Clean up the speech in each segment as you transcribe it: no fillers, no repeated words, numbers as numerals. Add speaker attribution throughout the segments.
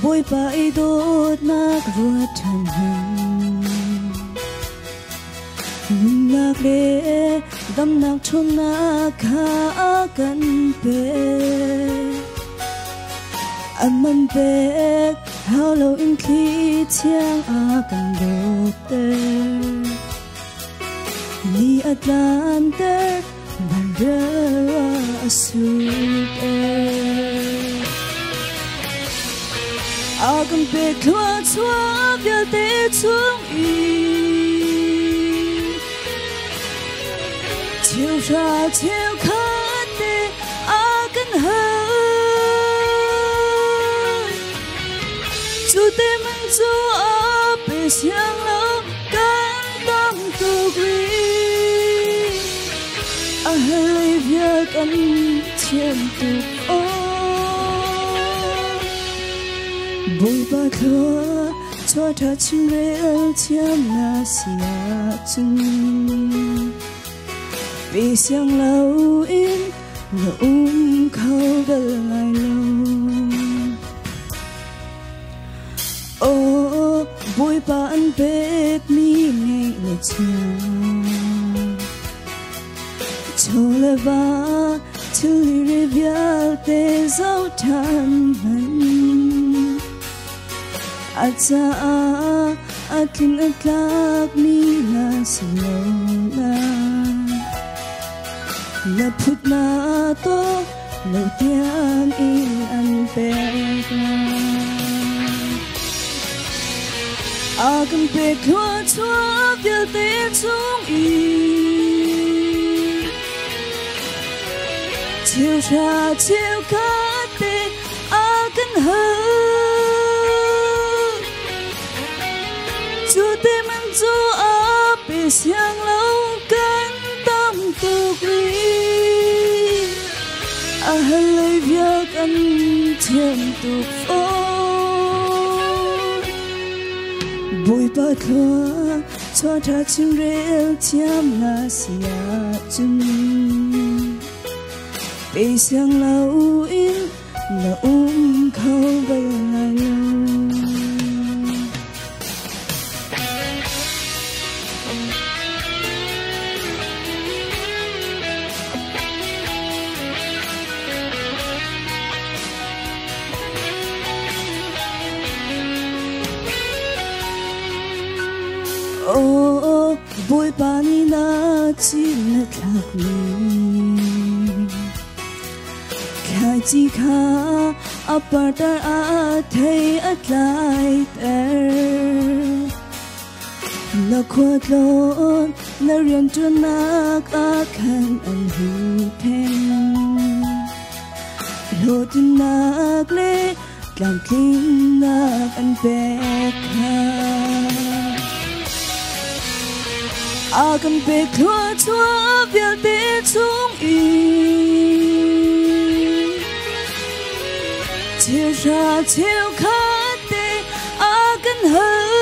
Speaker 1: Bawipa i dawtnak ruat ṭhan hmanh. Nunnak le damnak ṭhawnnak kha a kan pek. A man pek hau loin thli thiang a kan dawtter. Ni a tlanter, vanrel a surter. A kan pek thluachuah vialte chung i cheuhra cheukhat te a kan hal. Cu te man cu a pe siang lo kan tam tuk rih. A hlei vial kan thiam tuk aw. Bawipa thlua chuah ṭha chimrel thiam na si ahcun pe siang loin na um kho bal lai lo. Aw Bawipa an pekmi ngeih le chia Chaw le va thilri vialte zoh ṭhan hmanh A caah a tling a tlakmi na si lo na Na phut na tawk lo tiang in an pek A kan pek thluachuah vialte chung i cheuhra cheukhat te a kan hal. Cu te man cu a pe siang lo kan tam tuk rih. A hlei vial kan thiam tuk fawn. Bawipa thlua chuah ṭha chimrel thiam na si ahcun pe siang loin na um kho bal lai lo. Oh, Bawipa nih na cin na thlakmi Thlaici kha a parter a thei a tlaiter. Na khualtlawn na rianṭuannak ah khan an huhphenh. Hlawhtlinnak le tlamtlinnak an pek hna. A kan pek thluachuah vialte chung i cheuhra cheukhat te a kan hal.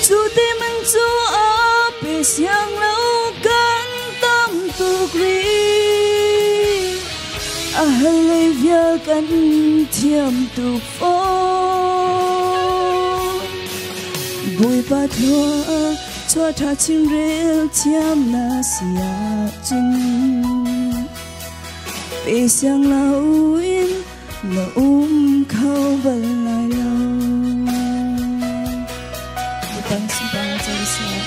Speaker 1: Cu te man cu a pe siang lo kan tam tuk rih. A hlei vial kan thiam tuk fawn. Bawipa thlua chuah ṭha chimrel thiam na si ahcun pe siang loin na um kho bal lai lo. Butang simpang co seh.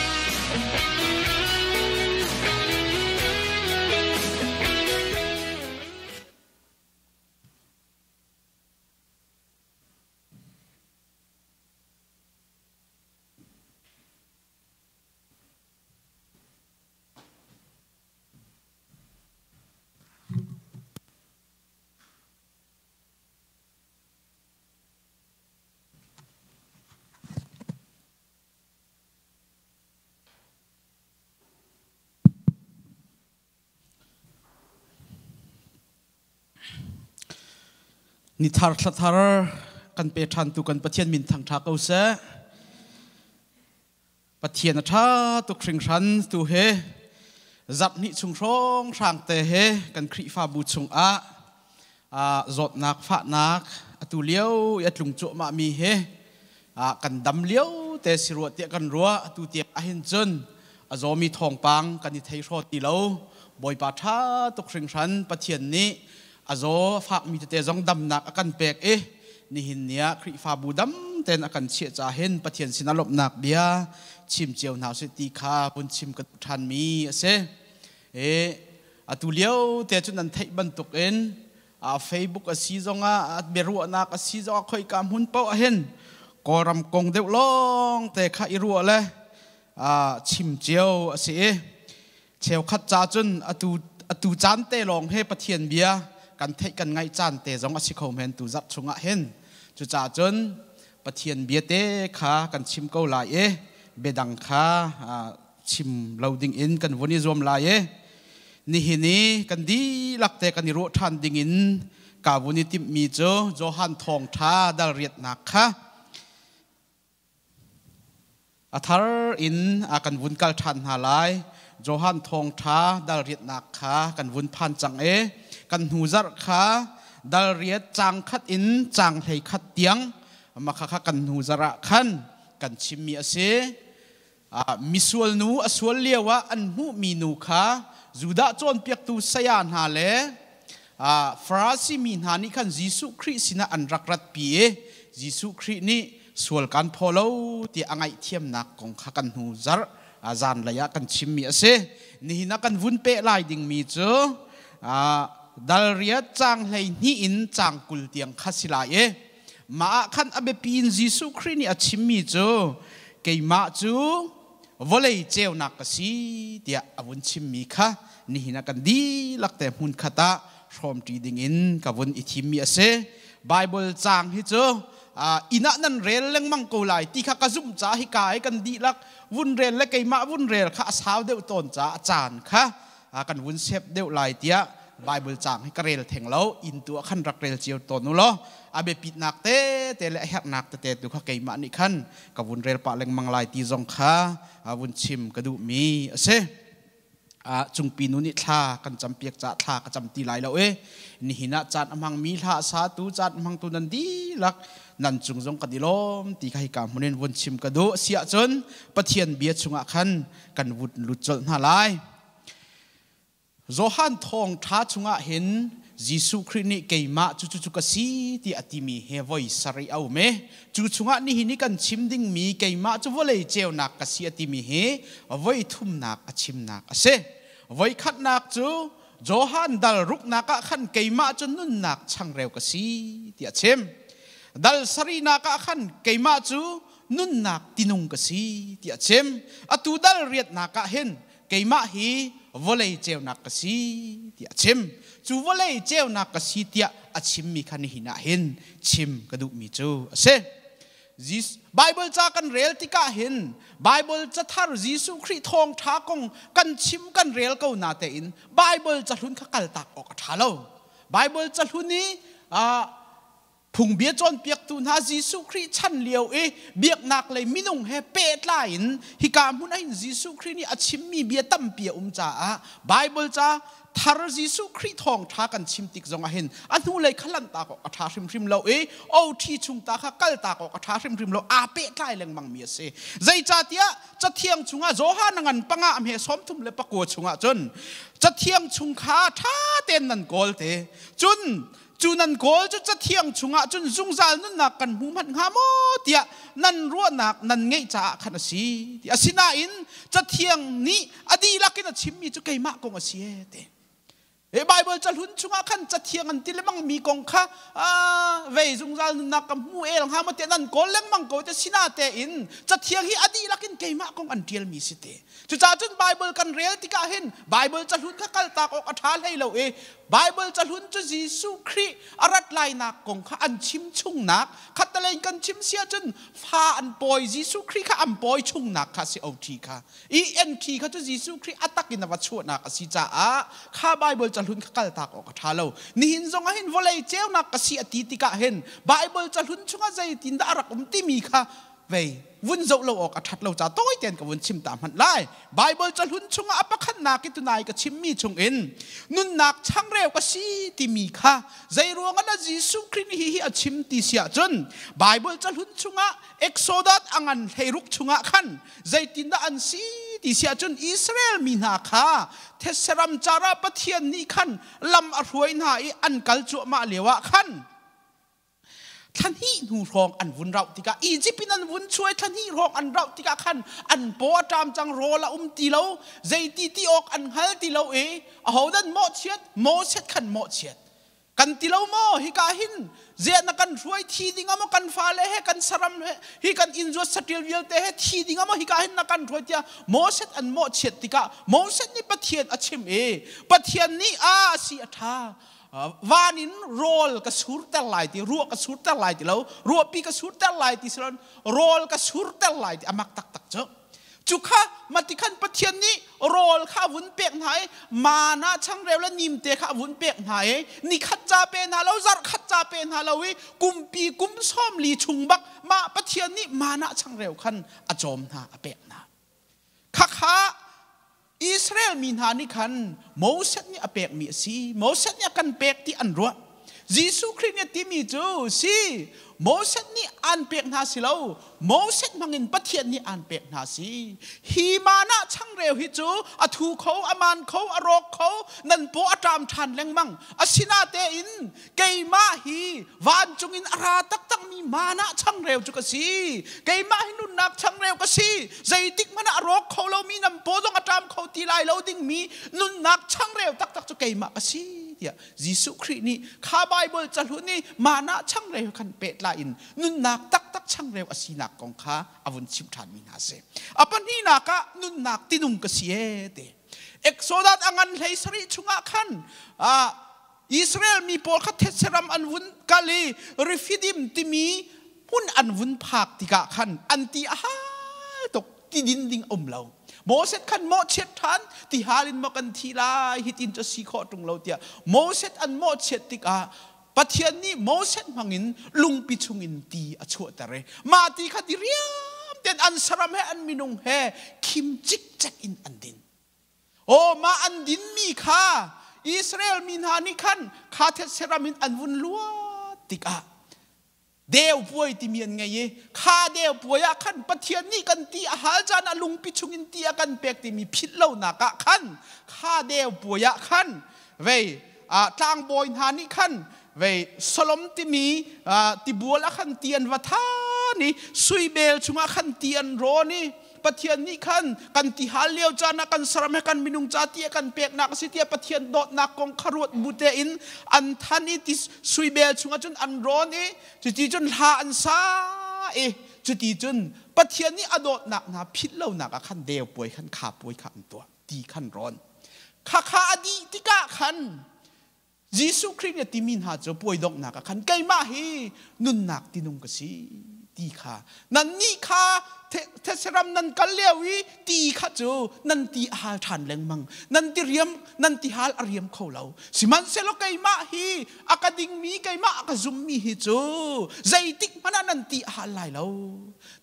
Speaker 2: Ni thar thla thar kan pe ṭhan tu kan Pathian min thangṭha ko seh. Pathian a ṭha tuk hringhran tu he zarh hnih chung hrawng hrang te he kan Khrihfabu chungah Zawtnak fahnak atu lio i a tlung cuahmah mi hi kan dam lio te si rua tiah kan ruah. Atu tiang ahhin cun a zawmi thawngpang kan i thei hraw ti lo. Bawipa ṭha tuk hringhran. Pathian nih a zaw a fakmi tete zong damnak a kan pek i nihin ni ah Khrihfabu dam tein a kan chiah caah hin Pathian sinah lawmhnak bia chim cio hna usih ti kha vun chim ka duh ṭhanmi a si. Atu lio te cu nan theih bantukin Facebook a si zongah, biaruahnak a si zongah, khoika hmun paoh ahhin Kawlram kong deuh lawng te kha i ruah le chim cio a si i cheukhat ca cun atu caan te lawng he Pathian bia kan theih kan ngaih caan te zong a si kho men tu zarh chungah hin. Cucaah cun Pathian bia te kha kan chim ko lai i biadang kha chim lo ding in kan vun i zuam lai i nihin i kan dihlak te kan i ruah ṭhan ding in ka vun i timhmi cu Johan Thawngṭha dal riatnak kha a thar in a kan vun kal ṭhan hna lai. Johan Thawngṭha dal riatnak kha kan vun phan cang i kan hnu zarh kha dal riat caang khat in caang 11 tiang mah kha kan hnu zarh ah khan kan chimmi a si. Misual nu a sual lioah an hmuhmi nu kha Judah cawnpiaktu saya hna le Farasi mi hna nih khan Jesuh Khrih sinah an rak ratpi i Jesuh Khrih nih sual kan phaw lo tiah a ngaihthiamnak kong kha kan hnu zarh zanlei ah kan chimmi a si. Nihin ah kan vun peh lai dingmi cu dal riat caang 12 in caang 20 tiang kha si lai i mah ah khan a biapi in Jesuh Khrih nih a chimmi cu keimah cu vawlei ceunak ka si tiah a vun chimmi kha nihin ah kan dihlak te hmunkhat ah hrawmṭi dingin ka vun i thimmi a si. Bible caang hi cu inn ah nan rel lengmang ko lai ti kha ka zumh caah hika i kan dihlak vun rel le keimah vun rel kha a sau deuh tawn caah a caan kha kan vun sep deuh lai tiah Bible caang hi ka rel theng lo. Inn tu ah khan rak rel cio tawn u law a biapitnak te te le a herhnak tete tu kha keimah nih khan ka vun rel pah lengmang lai ti zong kha vun chim ka duhmi a si. Cungpi nu nih thla kan campiak caah thla ka cam ti lai lo i nihin ah caan a hmangmi hla a satu, caan a hmangtu nan dihlak nan cung zong kan i lawm ti kha hika hmun in vun chim ka duh. Si ahcun Pathian bia chungah khan kan vun lut colh hna lai. Johan thawngṭha chungah hin Jesuh Khrih nih keimah cu cucu ka si ti a timi he voi sarih a um i cu chungah nihin i kan chim dingmi keimah cu vawlei ceunak ka si a timi hi voi thumnak a chimnak a si. Voi khatnak cu Johan dal ruknak ah khan keimah cu nunnak changreu ka si ti a chim. Dal sarihnak ah khan keimah cu nunnak tinung ka si ti a chim. Atu dal riatnak ah hin keimah hi vawlei ceunak ka si tiah a chim. Cu vawlei ceunak ka si tiah a chimmi kha nihin ah hin chim ka duhmi cu a si. Bible ca kan rel tikah hin Bible cathar Jesuh Khrih thawngṭha kong kan chim kan rel ko na tein Bible cahlun kha kaltak awk a ṭha lo. Bible cahlun i Phungbia cawnpiaktu hna Jesuh Khrih chan lio i biaknak lei minung he pehtlai in hika hmun ah hin Jesuh Khrih nih a chimmi bia tampi a um caah Bible ca thar Jesuh Khrih thawngṭha kan chim tik zongah hin a hnulei kha lanhtak awk a ṭha hrimhrim lo i OT chung ta kha kaltak awk a ṭha hrimhrim lo, aa pehtlai lengmangmi a si. Zeicahtiah Cathiang chungah Johan a ngan panga a hme 39 chungah cun Cathiang chung kha ṭha tein nan kawl te, cun cu nan kawl cu Cathiang chungah cun zungzal nunnak kan hmu hmanh hnga maw tiah nan ruahnak nan ngeih caah khan a si ti. Asinain Cathiang nih a dihlak in a chimmi cu keimah kong a si e ti. E Bible cahlun chungah khan Cathiang an ti lengmang mi kong kha vei zungzal nunnak ka hmu el hnga maw tiah nan kawl lengmang ko te, sinatein Cathiang hi a dihlak in keimah kong an ṭialmi si te. Cucaah cun Bible kan rel tikah hin Bible cahlun kha kaltak awk a ṭha hlei lo i Bible cahlun cu Jesuh Khrih a rat lainak kong kha an chim chungnak, khattelei in kan chim si ahcun fa an pawi, Jesuh Khrih kha an pawi chungnak kha si. OT kha, ENT kha cu Jesuh Khrih a tak in a va chuahnak a si caah kha Bible cahlun kha kaltak awk a ṭha lo. Nihin zong ah hin vawlei ceunak ka si a ti tikah hin Bible cahlun chungah zeitindah a rak um timi kha vei Vun zoh lo awk a ṭhat lo ca tawi tein ka vun chim ta hmanh lai. Baibal cahlun chungah a pakhatnak i tunai ka chimmi chungin nunnak changreu ka si timi kha zeiruang ah dah Jesuh Khrih nih hihi a chim ti si ahcun Baibal cahlun chungah Exodus a ngan 16 chungah khan zeitindah an si ti si ahcun Israel mi hna kha thetseram car ah Pathian nih khan lam a hruai hna i an kal cuahmah lio ah khan thla hnih hnu hrawng an vun rauh tikah Egypt in an vun chuai. Thla hnih hrawng an rauh tikah khan an paw a ṭam cang, rawl a um ti lo, zeiti ti awk an hngal ti lo i ahodah mawhchiat? Moses khan mawhchiat kan ti lo maw? Hika hin ziah na kan hruai? Thi ding ah maw kan fale he, kan saram he, hi kan inn zuat saṭil vialte he thi ding ah maw hika hin na kan hruai tiah Moses an mawhchiat tikah Moses nih Pathian a chim i Pathian nih a si, a ṭha, van in rawl ka surter lai ti, ruah ka surter lai ti lo, ruahpi ka surter lai ti si lo, rawl ka surter lai ti. Amak taktak cu. Cu kha mati khan Pathian nih rawl kha a vun pek hna i mana changreu le nimte kha a vun pek hna i nikhat ca pe hna lo, zarh khat ca pe hna lo i kumpi kum 40 chung bak mah Pathian nih mana changreu khan a cawm hna, a pek hna. Khakha Israel mi hna nih khan Moses nih a pekmi a si, Moses nih a kan pek ti an ruah. Jesuh Khrih nih a timi cu si, Moses nih aan pek hna si lo, Moses hmangin Pathian nih aan pek hna si. Hi mana changreu hi cu a thu kho, a man kho, a rawk kho, nan paw a ṭam ṭhan lengmang. Asinatein keimah hi vancung in a ra taktakmi mana changreu cu ka si. Keimah hi nunnak changreu ka si. Zeitik hmanh ah a rawk kho lomi, nan paw zong a ṭam kho ti lai lo dingmi nunnak changreu taktak cu keimah ka si tiah Jesuh Khrih nih kha Baibal cahlun i mana changreu khan pehtlai in nunnak taktak changreu a sinak kong kha a vun chimh ṭhanmi hna a si. A pahnihnak ah nunnak tinung ka si ee ti. Exodus a ngan 17 chungah khan Israel mi pawl kha thetse ram an vun kal i Rephidim timi hmun an vun phak tikah khan an ti a hal tuk, ti din ding um lo. Moses khan mawhchiat ṭhan, ti hal in maw kan thi lai, hitin cu si khawh ṭung lo tiah Moses an mawhchiat tikah Pathian nih Moses hmangin lungpi chungin ti a chuahter i mah ti kha diriam tein an saram he an minung he khim cikcek in an din. Aw, mah an dinmi kha Israel mi hna nih khan kha thetse ram in an vun luat tikah deu puai timi an ngei i kha deu puai ah khan Pathian nih kan ti a hal caan ah lungpi chungin ti a kan pek timi philh lonak ah khan kha deu puai ah khan vei tlangbawi hna nih khan vei Solom timi tibual ah khan ti an va than i sui bel chungah khan ti an rawn i Pathian nih khan kan tihal lio caan ah kan saram he kan minung ca ti a kan peknak a si tiah Pathian dawtnak kong kha ruat bu tein an than i ti sui bel chungah cun an rawn i cuti cun hla an sa i cuti cun Pathian nih a dawtnak hna philh lonak ah khan deu puai khan kha puai kha an tuah, ti khan rawn. Khakha a dih tikah khan Jesuh Khrih nih a timi hna cu puai donghnak ah khan keimah hi nunnak tinung ka si ti kha nannih kha thetse-ram nan kal lio i ti kha cu nan ti a hal ṭhan lengmang, nan ti riam, nan ti hal a riam kho lo. Sihmanhsehlaw keimah hi a ka dingmi, keimah a ka zummi hi cu zeitik hmanh ah nan ti a hal lai lo,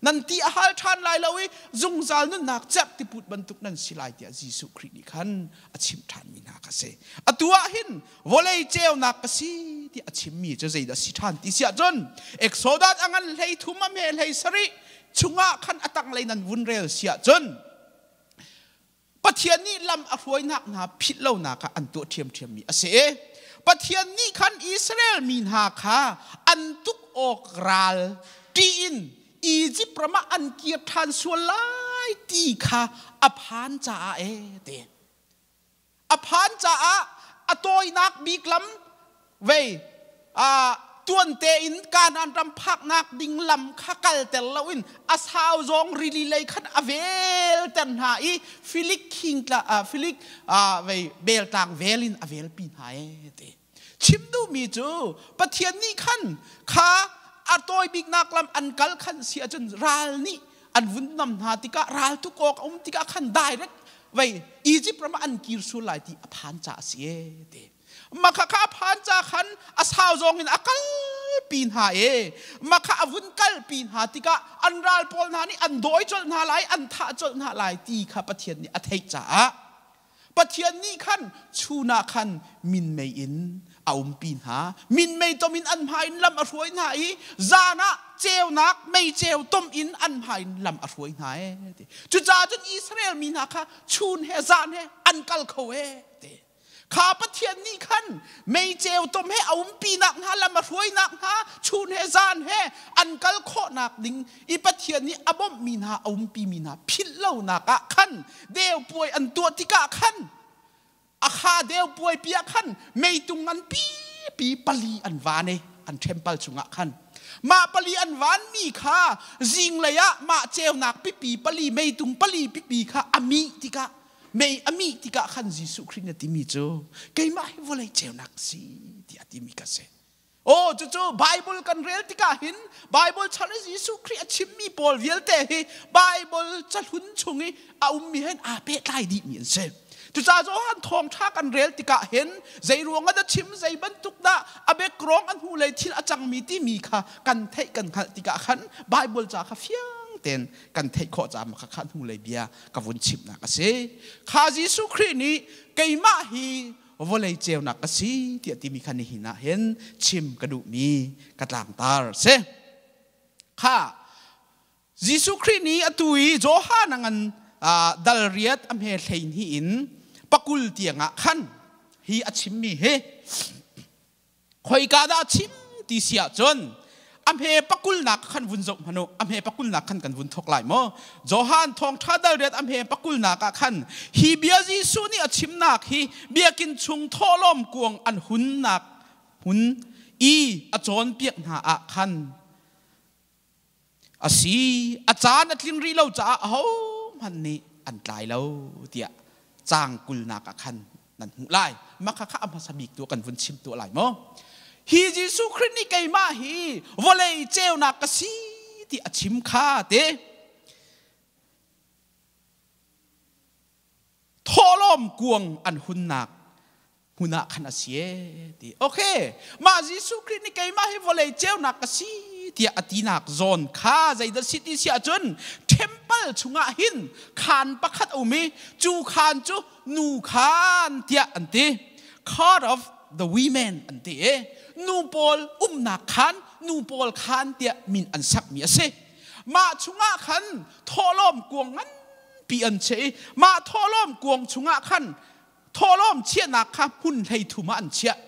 Speaker 2: nan ti a hal ṭhan lai lo i zungzal nunnak cerh tiput bantuk nan si lai tiah Jesuh Khrih nih khan a chimh ṭhanmi hna kha si. Atu ah hin vawlei ceunak ka si ti a chimmi cu zeidah si ṭhan ti si ahcun Exodus a ngan 13 a hme 17 chungah khan a tanglei nan vun rel si ahcun Pathian nih lam a hruainak hna philh lonak ah an tuah ṭhiamṭhiammi a si. Pathian nih khan Israel mi hna kha an tuk awk ral ṭih in Egypt ram ah an kir ṭhan sual lai ti kha a phan caah e ti. A phan caah a tawinak bik lam vei tuan tein Kanaan ram phaknak ding lam kha kalter loin a sau zong rili lei khan a velter hna i Filik king Filik vei beltlang vel in a velpi hna e ti. Chim duhmi cu Pathian nih khan kha a tawi biknak lam an kal khan si ahcun ral nih an vun nam hna tikah, ral tuk awk a um tikah khan direct vei Egypt ram ah an kir sual lai ti a phan ca a si e ti. Mah kha a phan ca khan a sau zong in a kal kalpi hna i makha a vun kalpi hna tikah an ral pawl hna nih an dawi colh hna lai, an thah colh hna lai ti kha Pathian nih a theih caah Pathian nih khan chun ah khan minmei in a umpi hna. Minmei tom in an hmai in lam a hruai hna i zan ah ceunak meiceu tom in an hmai in lam a hruai hna ee ti. Cucaah cun Israel mi hna kha chun he zan he an kal kho ee ti. Kha Pathian nih khan meiceu tom he a umpinak hna lam a hruainak hna chun he zan he an kal khawhnak ding i Pathian nih a bawmhmi hna a umpimi hna philh lonak ah khan deu puai an tuah tikah khan a kha deu puai pi ah khan meitung ngan pipi pali an van i an temple chungah khan mah pali an van mi kha zinglei ah mah ceunak pipi pali meitung pali pipi kha a mih tikah mei a mih tikah khan Jesuh Khrih na timi cu keimah hi vawlei ceunak si tiah timi ka si. Aw cucu Bible kan rel tikah hin Bible chan i Jesuh Khrih a chimmi pawl vialte hi Bible cahlun chung i a ummi hen aa pehtlai dihmi an si. Cucaah Johan thawngṭha kan rel tikah hin zei ruang ah dah chim zei bantuk dah a background a hnulei thil a cangmi timi kha kan theih kan hngalh tikah khan Bible ca kha fiang tein kan theih khawh caah kha kha hnulei bia ka vun chimnak a si. Kha Jesuh Khrih nih keimah hi vawlei ceunak ka si tiah timi kha nihin ah hin chim ka duhmi ka tlangtar si. Kha Jesuh Khrih nih atu i Johan a ngan dal riat a hme hlein hi in pakul tiangah khan hi a chimmi hi Khoika dah a chim ti si ahcun a hme pakulnak khan vun zoh hmanh u. A hme pakulnak khan kan vun thawk lai maw? Johan thawngṭha dal riat a hme pakulnak ah khan hi bia Jesuh nih a chimnak hi biakinn chung thawhlawm kuang an hunnak hmun i a cawnpiak hna ah khan a si. A caan a tlin rih lo caah ahohmanh nih an tlai lo tiah caang kulnak ah khan nan hmuh lai. Mah kha a hmasa bik tu kan vun chim tuah lai maw? Hi Jesuh Khrih nih keimah hi vawlei ceunak ka si ti a chim kha te. Thawhlawm kuang an hunnak hmun ah khan a si ee ti. Okay, mah Jesuh Khrih nih keimah hi vawlei ceunak ka si tiah a tinak zawn kha zeidah si ti si ahcun temple chungah hin khaan pakhat a um i cu khaan cu nu khaan tiah an ti. Court of the women an ti i nu pawl umnak khaan, nu pawl khaan tiah min an sakmi a si. Mah chungah khan thawhlawm kuang nganpi an chiah i mah thawhlawm kuang chungah khan thawhlawm chiahnak kha hmun 13 ah an chiah.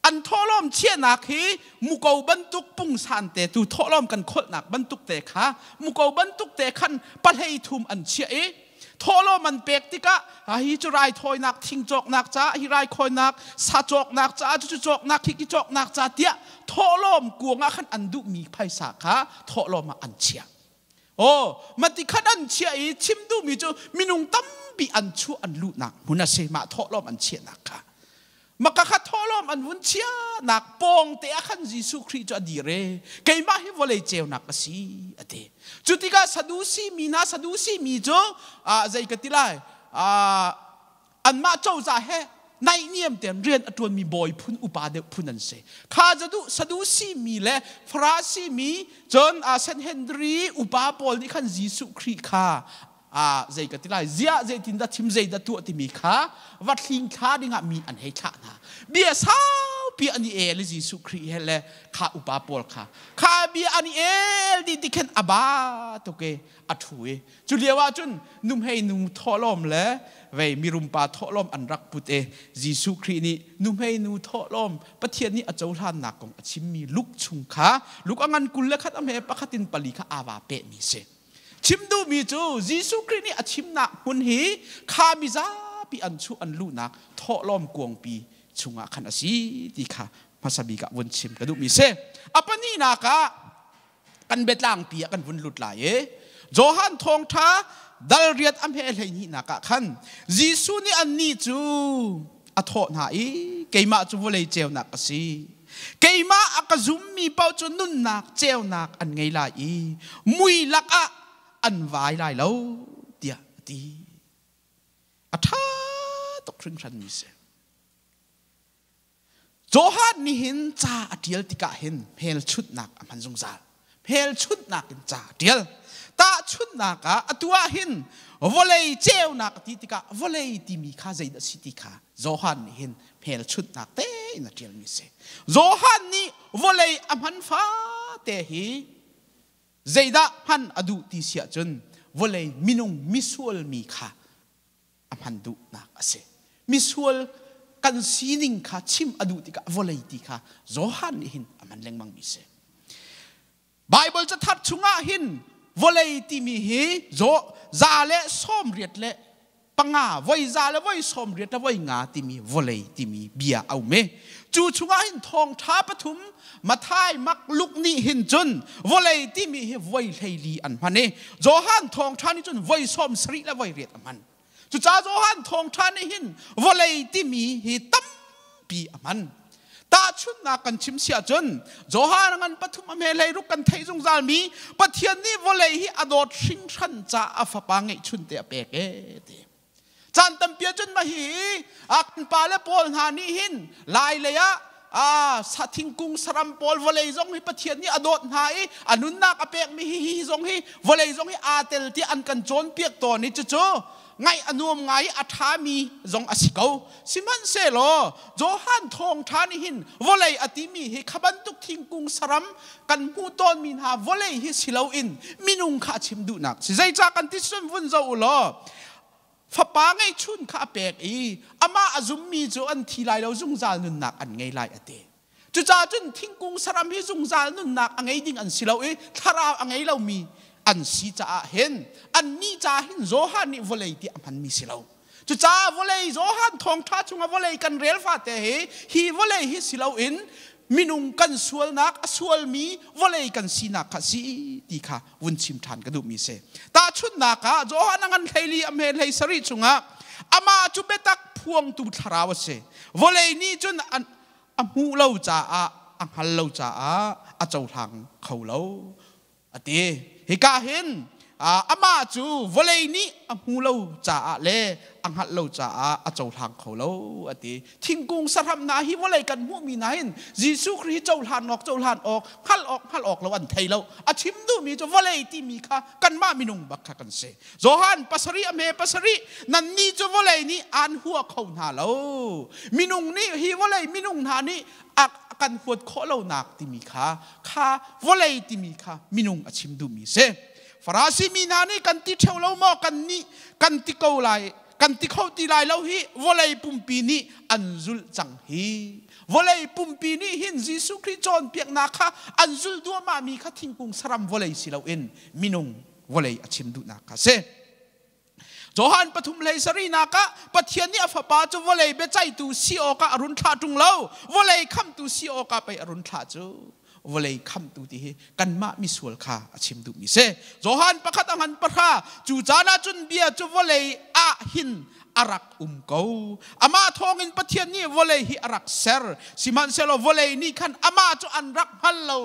Speaker 2: An thawhlawm chiahnak hi muko bantuk pungsan te tu thawhlawm kan kholhnak bantuk te kha muko bantuk te khan pahlei thum an chiah i thawhlawm an pek tikah hi cu raithawinak thing cawknak ca hi raikhawinak sa cawknak ca cucu cawknak hi ki cawknak ca tiah thawhlawm kuang ah khan an duhmi phaisa kha thawhlawm ah an chiah. Aw, mati khat an chiah i chim duhmi cu minung tampi an chuah an luhnak hmun a si. Mah thawhlawm an chiahnak kha. Maka kha thawhlawm an vun chiahnak pawng te ah khan Jesuh Khrih cu a dir i keimah hi vawlei ceunak ka si a ti. Cu tikah Sadusi mi hna Sadusi mi cu zei ka ti lai anmah cozah he naihniam tein rian a ṭuanmi bawi phun upa deuh phun an si. Kha Sadusi mi le Farasi mi cun Sanhedrin upa pawl nih khan Jesuh Khrih kha zei ka ti lai ziah zeitin dah chim zeidah tuah timi kha va thling thla dingah mi an hei thlah hna. Bia saupi an i el i Jesuh Khrih he le kha upa pawl kha kha bia an i el dih ti khin a ba tuk i a ṭhu i Cu lio ah cun nuhmei nu thawhlawm le vei mirumpa thawhlawm an rak put i Jesuh Khrih nih nuhmei nu thawhlawm Pathian nih a cohlannak kong a chimmi Luke chung kha Luke a ngan 21 a hme pakhat in pali kha aa vaa pehmi a si. Chim duhmi cu Jesuh Khrih nih a chimnak hmun hi kha mizapi an chuah an luhnak thawhlawm kuangpi chungah khan a si ti kha hmasa bik ah vun chim ka duhmi a si. A pahnihnak ah kan biatlangpi ah kan vun lut lai i Johan thawngṭha dal riat a hme 12 nak ah khan Jesuh nih annih cu a thawh hna i keimah cu vawlei ceunak ka si keimah a ka zummi paoh cu nunnak ceunak an ngei lai i mui lakah an vai lai lo tiah a ti. A ṭha tuk hringhranmi si. Johan Johan nih hin ca a ṭial tikah hin hmelchunhnak a hman zungzal. Hmelchunhnak in ca a ṭial. Tahchunhnak ah atu ah hin vawlei ceunak a ti tikah vawlei timi kha zeidah a si ti kha Johan nih hin hmelchunhnak tein a ṭialmi a si. Johan nih vawlei a hman fate hi zeidah hman a duh ti si ahcun vawlei minung misual mi kha a hman duhnak a si. Misual kan sining kha chim a duh tikah vawlei ti kha Johan nih hin a hman lengmang mi si. Bible cathar chungah hin vawlei timi hi 185 voi 185 timi vawlei timi bia a um i cu chungah hin thawngṭha pathum Mathai, Mark, Luke nih hin cun vawlei timi hi voi 14 an hman i Johan thawngṭha nih cun voi 78 a hman. Cucaah Johan thawngṭha nih hin vawlei timi hi tampi a hman. Tahchunhnak kan chim si ahcun Johan ngan pathum a hme 16 kan theih zungzal mi Pathian nih vawlei hi a dawt hringhran caah a fapa ngeihchun te a pek e ti. Caan tampi ahcun mah hi kan pale pawl hna nih hin lai lei ah sa thingkung saram pawl vawlei zong hi Pathian nih a dawt hna i a nunnak a pekmi hi hi zong hi vawlei zong hi aa tel tiah an kan cawnpiak tawn i cucu ngaih a nuam ngai i a ṭhami zong a si ko. Sihmanhsehlaw Johan thawngṭha nih hin vawlei a timi hi kha bantuk thingkung saram kan hmuh tawnmi hna vawlei hi si loin minung kha a chim duhnak si. Zeicah kan ti cun vun zoh u law fapa ngeihchun kha a pek i amah a zummi cu an thi lai lo, zungzal nunnak an ngei lai a ti. Cucaah cun thingkung saram hi zungzal nunnak a ngei ding an si lo i thlarau a ngei lomi an si caah hin annih caah hin Johan nih vawlei ti a hmanmi si lo. Cucaah vawlei Johan thawngṭha chungah vawlei kan rel fate hi hi vawlei hi si loin minung kan sualnak a sualmi vawlei kan sinak kha si ti kha vun chim ṭhan ka duhmi si. Tahchunhnak ah Johan a ngan 14 a hme 17 chungah amah cu biatak phuangtu thlarau a si. Vawlei nih cun a hmuh lo caah a hngal lo caah a cohlang kho lo a ti. Hika hin amah cu vawlei nih a hmu lo caah le a hngalh lo caah a cohlang kho lo a ti. Thingkung sahram hna hi vawlei kan hmuhmi hna hin Jesuh Khrih hi cohlan awk cohlan awk hngalh awk hngalh awk lo an thei lo. A chim duhmi cu vawlei timi kha kanmah minung bak kha kan si. Johan pasarih a hme pasarih nannih cu vawlei nih aan hua kho hna lo. Minung nih hi vawlei minung hna nih a kan huat khawh lonak timi kha kha vawlei timi kha minung a chim duhmi si. Farasi mi hna nih kan ti ṭheo lo maw kan nih kan ti ko lai kan ti kho ti lai lo hi vawlei pumpi nih an zulh cang hi. Vawlei pumpi nih hin Jesuh Khrih cawnpiaknak kha an zulh duahmah mi kha thingkung saram vawlei si loin minung vawlei a chim duhnak kha si. Johan pathum hlei sarihnak ah Pathian nih a fapa cu vawlei biaceihtu si awkah a run thlah ṭung lo, vawlei khamhtu si awkah pei a run thlah cu. Vawlei khamhtu ti hi kanmah misual kha a chim duhmi si. Johan pakhat a ngan pahra cu caan ah cun bia cu vawlei ah hin a rak um ko. Amah thawngin Pathian nih vawlei hi a rak ser. Sihmanhsehlaw vawlei nih khan amah cu an rak hngal lo.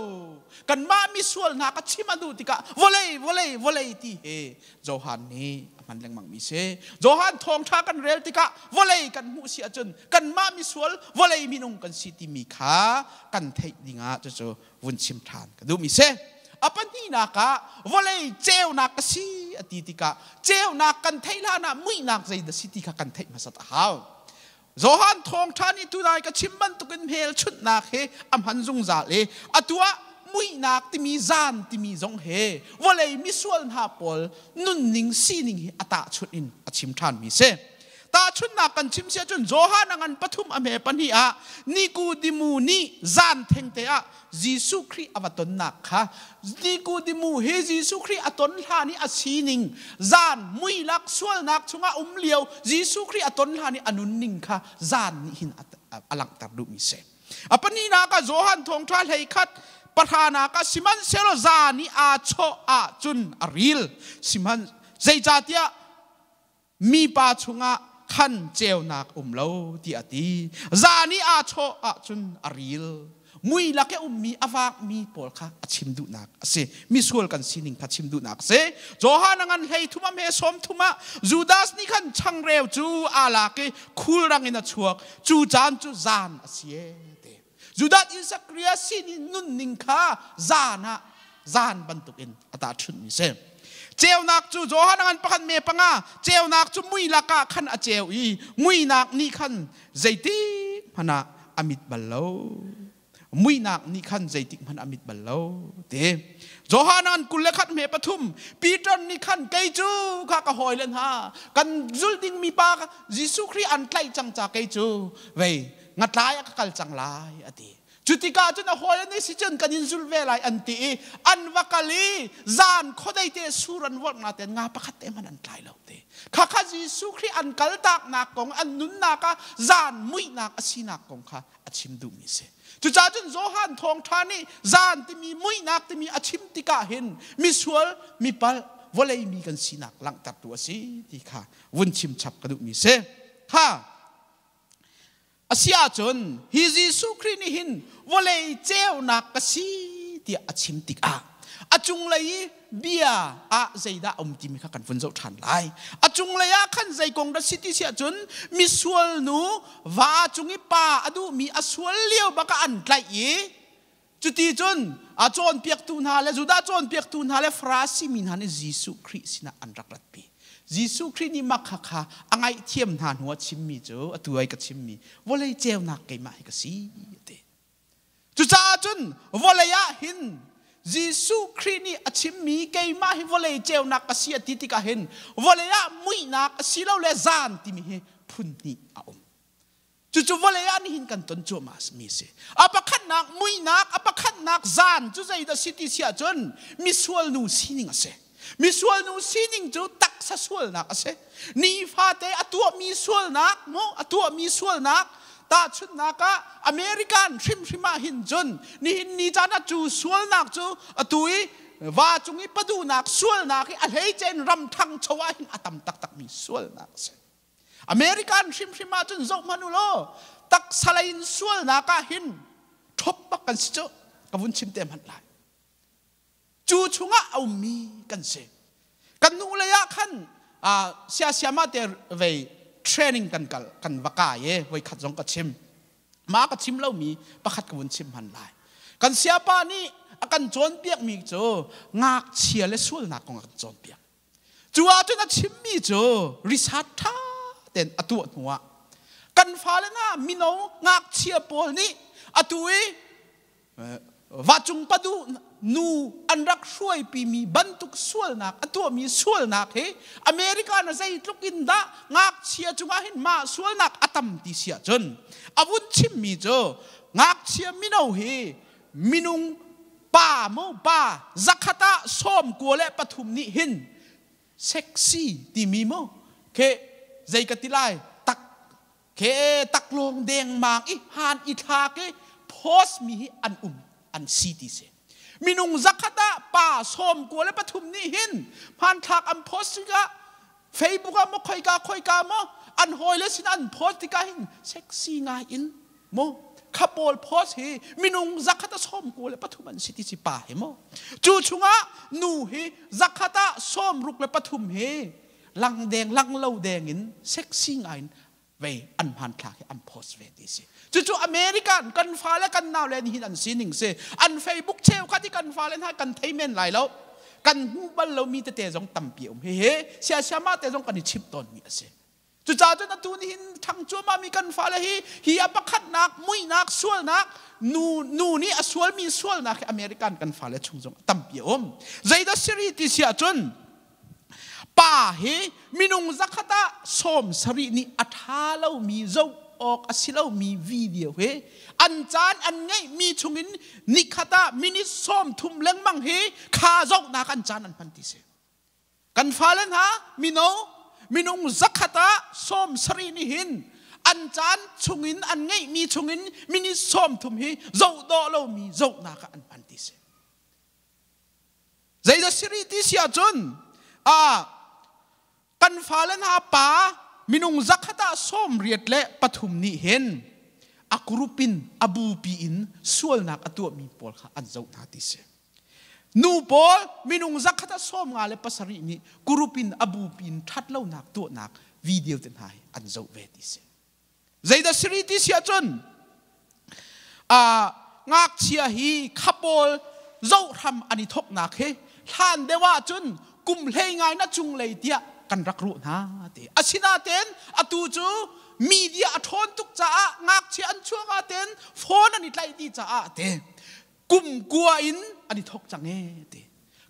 Speaker 2: Kanmah misual hna ka chim a duh tikah vawlei vawlei vawlei ti he Johan nih a hman lengmang mi si. Johan thawngṭha kan rel tikah vawlei kan hmuh si ahcun kanmah misual vawlei minung kan si timi kha kan theih dingah cucu vun chim ṭhan ka duhmi si. A pahnihnak ah vawlei ceunak ka si a ti tikah ceunak kan theih hlan ah muihnak zeidah si ti kha kan theih hmasat a hau. Johan thawngṭha nih tunai ka chim bantukin hmelchunhnak he a hman zungzal i atu ah muihnak timi zan timi zong he vawlei misual hna pawl nunning sining hi a tahchunh in a chim ṭhanmi si. Tahchunhnak kan chim si ahcun Johan a ngan pathum a hme pahnih ah Nikodemu nih zan thengte ah Jesuh Khrih a va tonnak kha Nikodemu hi Jesuh Khrih a ton hlan i a sining zan muilak sualnak chungah um lio Jesuh Khrih a ton hlan i a nunning kha zan nih hin a langhter duhmi si. A pahnihnak ah Johan thawngṭha 11 pahranak ah sihmanhsehlaw zan i aa chawh ahcun a ril. Sihmanh zeicahtiah mipa chungah khan ceunak um lo tiah a ti. Zan i aa chawh ahcun a ril. Mui lak i ummi a vakmi pawl kha a chim duhnak a si. Misual kan sining kha chim duhnak a si. Johan a ngan 13 a hme 30 ah Judas nih khan changreu cu aa lak i khulrang in a chuak. Cu caan cu zan a si e ti. Judas Isakria sin nunning kha zan ah zan bantukin a tahchunhmi si. Ceunak cu Johan ngan pakhat me panga ceunak cu mui lakah khan a ceu i muinak nih khan zeitik hmanh ah a mit bal lo. Muinak nih khan zeitik hmanh a mit bal lo te. Johan an 21 me 3 Peter nih khan kei cu kha ka hawi le hna kan zul ding mi pa Jesuh Khrih an tlaih cang ca kei cu vei ngatlai a ka kal cang lai a ti. Cutikah cun a hawi nih si cun kan in zul ve lai an ti i an va kal i zan khuadei te sur an vorh nga ten nga pakhat te hmanh an tlai lo te. Khakha Jesuh Khrih an kaltaknak kong an nunnak ah zan muihnak a sinak kong kha a chim duhmi si. Cucaah cun Johan thawngṭha nih zan timi muihnak timi a chim tikah hin misual mipalh vawlei mi kan sinak langhtertu a si ti kha vun chim chap ka duhmi si. Kha A si ahcun hi Jesuh Khrih nih hin vawlei ceunak ka si tiah a chim tikah a cunglei i bia ah zeidah a um timi kha kan vun zoh ṭhan lai. A cunglei ah khan zei kong dah si ti si ahcun misual nu va cung i pa a duhmi a sual lio bak ah an tlaih i cuti cun a cawnpiaktu hna le Judah cawnpiaktu hna le Farasi mi hna nih Jesuh Khrih sinah an rak ratpi. Jesuh Khrih nih mah kha a ngaihthiam hna hnu a chimmi cu atu ai ka chimmi vawlei ceunak keimah hi ka si a ti. Cucaah cun vawlei ah hin Jesuh Khrih nih a chimmi keimah hi vawlei ceunak ka si a ti tikah hin vawlei ah muihnak asilole zan timi hi phun hnih a um. Cucu vawlei ah nihin kan ton cuahmah mi a si. A pakhatnak muihnak, a pakhatnak zan cu zeidah si ti si ahcun misual nu sining a si. Misual nu sining cu taksa sualnak a si. Nifate a tuahmi sualnak, mu a tuahmi sualnak tahchunhnak ah American hrimhrim ah hin cun nihin ni caan ah cu sualnak cu atu i va cung i paduhnak sualnak hi a hleice in ram ṭhangcho ah hin a tam taktakmi sualnak a si. American hrimhrim ahcun zoh hmanh u law taksa lei in sualnak ah hin ṭhop bak kan si cu ka vun chim te hmanh lai. Cu chungah a ummi kan si. Kan nu lei ah khan siasiama te vei training kan kal kan va kai e voi khat zong ka chim. Ma ka chim lomi pakhat ka vun chim hman lai. Kan siapa nih a kan cawnpiakmi cu ngakchia le sualnak kong a kan cawnpiak. Cu ahcun a chimmi cu research ṭha tein a tuah hnuah kan fale hna mino ngakchia pawl nih atu i vacung padu nu an rak hruaipimi bantuk sualnak a tuahmi sualnak hi America na zeitluk in dah ngakchia cungah hin mah sualnak a tam ti si ahcun a vun chimmi cu ngakchia mino hi minung pa mu pa zakhat ah 93 nih hin sexy timi mu ke zei ka ti lai tak ke taklawng dengmang i han i thlak i post mi hi an um an si ti si minung zakhat ah pa 93 nih hin hmanthlak an post tikah Facebook ah maw khoika khoika maw an hawile sin an post tikah hin sexy ngai in mu kha pawl post hi minung zakhat a 93 an si ti si pa hi mu cu chungah nu hi zakhat ah 63 hi lang deng lang lo deng in sexy ngai in vei an hmanthlak hi an post ve ti si cucu American kan fale kan nau le nihin an sining si an Facebook cheukhat i kan fale hna kan thei men lai lo kan hmu bal lomi tete zong tampi um hihi siasiama te zong kan i chimh tawnmi a si. Cucaah cun atu nihin ṭhang cuahmahmi kan fale hi hi a pakhatnak muihnak sualnak nu nu nih a sualmi sualnak hi American kan fale chung zong tampi a um. Zeidah siri ti si ahcun pa hi minung zakhat ah 70 nih a ṭha lomi zoh awk a si lomi video hi an caan an ngeihmi chungin nikhat ah minute 30 lengmang hi kha zohnak an caan an hman ti si. Kan fale hna mino minung zakhat ah 70 nih hin an caan chungin an ngeihmi chungin minute 30 hi zoh dawh lomi zohnak ah an hman ti si. Zeidah siri ti si ahcun ah kan fale hna pa minung zakhat ah 83 nih hin a group in a bupi in sualnak a tuahmi pawl kha an zoh hna ti si. Nu pawl minung zakhat ah 57 nih group in a bupi in ṭhatlonak tuahnak video te hna hi an zoh ve ti si. Zeidah siri ti si ahcun Ngakchia hi khapawl zohram an i thoknak hi hlan deuh ahcun kum hlei ngai na cunglei tiah kan rak ruah hna ti. Asinain atu cu media a ṭhawn tuk caah ngakchia an chuak ahten phone an i tlaih dih caah te kum kua in an i thok cang e ti.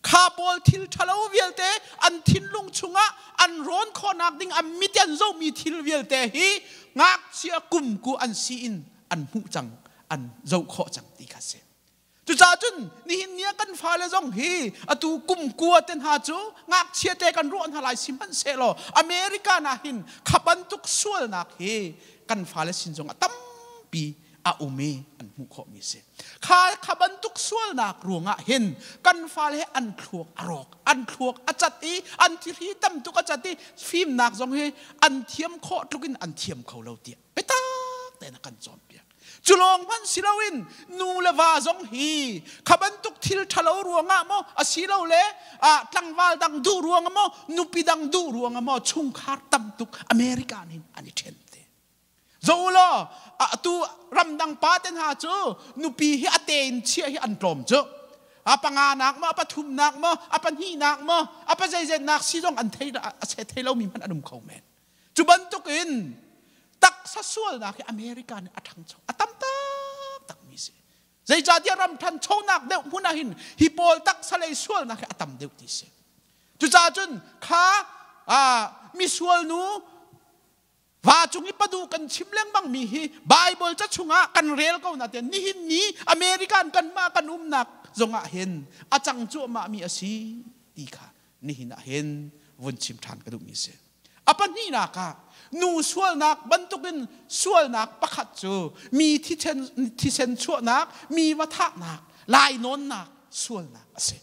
Speaker 2: Kha pawl thil ṭhalo vialte an thinlung chungah an rawn khawhnak ding an mit an zohmi thil vialte hi ngakchia kum ku an si in an hmuh cang, an zoh khawh cang ti kha si. Cucaah cun nihin ni ah kan fale zong hi atu kum kua te hna cu ngakchia te kan ruah hna lai sihmanhsehlaw America na hin kha bantuk sualnak hi kan fale sin zong ah tampi a um i an hmuh khawhmi a si. Kha kha bantuk sualnak ruangah hin kan fale he an thluak a rawk, an thluak a cat i an thihri tam tuk a cat i fimnak zong hi an thiam khawh tluk in an thiam kho lo tiah biatak tein a kan cawnpiak. Cu lawng hmanh si loin nu le va zong hi kha bantuk thil ṭhalo ruangah maw asilole tlangval dang duh ruangah maw nupi dang duh ruangah maw chungkhar tam tuk America nih an i ṭhen te. Zo law atu ramdang pa te hna cu nupi hi a te in chiah hi an tlawm cu. A panganak maw, a pathumnak maw, a pahnihnak maw, a pazeizetnak si zong an thei a thei lomi hmanh an um kho men. Cu bantukin taksa sualnak hi America nih a ṭhangcho a tam taktak mi si. Zeicahtiah ram ṭhanchonak deuh hmun ah hin hi pawl taksa lei sualnak hi a tam deuh ti si. Cucaah cun kha misual nu va cung i padu kan chim lengmang mi hi Bible ca chungah kan rel ko na tian nihin ni American kan mah kan umnak zongah hin a cang cuahmah mi a si ti kha nihin ah hin vun chim ṭhan ka duhmi a si. A pahnihnak ah nu sualnak bantukin sualnak pakhat cu mi thisen chuahnak, mi va thahnak, lainawnnak sualnak a si.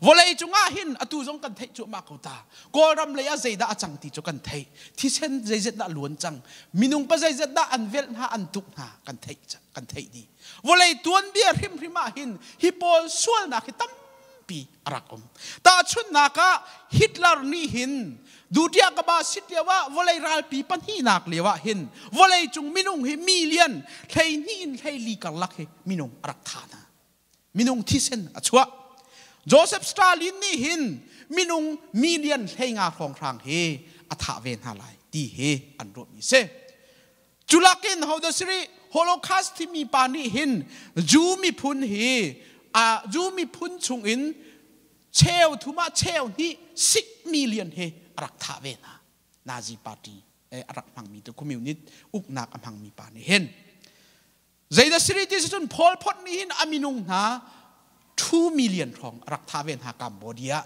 Speaker 2: Vawlei cungah hin atu zong kan theih cuahmah ko ta. Kawlram lei ah zeidah a cang ti cu kan theih. Thisen zeizat dah luan cang. Minung pa zeizat dah an velh hna, an tuk hna kan theih kan theih dih. Vawlei tuanbia hrimhrim ah hin hi pawl sualnak hi tam tampi a rak um. Tahchunhnak ah Hitler nih hin Dutia kaba sit lio ah vawlei ralpi pahnihnak lio ah hin vawlei cung minung hi million 12 in 14 karlak hi minung a rak tha hna. Minung thisen a chuah. Joseph Stalin nih hin minung million 15 hrawnghrang hi a thah ve hna lai ti hi an ruahmi si. Culakin hodasiri Holocaust timi pa nih hin Jew miphun hi Jew miphun chungin cheu thum ah cheu hnih 6 million hi a rak thah ve hna. Nazi party a rak hmangmi tu communist uknak a hmangmi pa nih hin. Zeidah siri ti si cun Pol Pot nih hin a minung hna 2 million hrawng a rak thah ve hna Cambodia.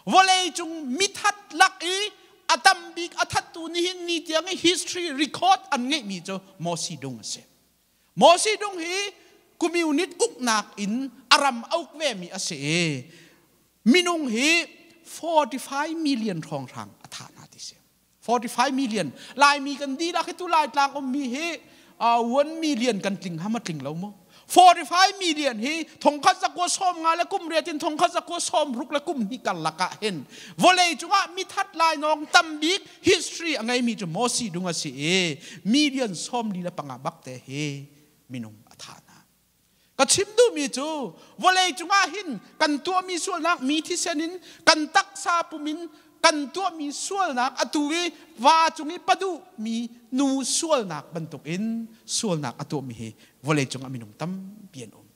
Speaker 2: Vawlei cung mithat lak i a tam bik a thattu nihin ni tiang i history record an ngeihmi cu Mao Zedong a si. Mao Zedong hi communist uknak in a ram a uk vemi a si i minung hi 45 million hrawnghrang a thah hna ti si. 45 million Laimi kan dihlak hi tu Laitlang ummi hi 1 million kan tling ham a tling lo mu. 45 million hi thongkhat zakua 50 le kum riat in thongkhat zakua 60 le kum hnih karlak ah hin vawlei cungah mithat lainawng tam bik history a ngeimi cu Mao Zedong a si i million 45 bak te hi minung a thah hna. Ka chim duhmi cu vawlei cungah hin kan tuahmi sualnak mi thisen in kan taksa pum in kan tuahmi sualnak atu i va cung i paduh mi nu sualnak bantukin sualnak a tuahmi hi vawlei cungah minung tampi an um.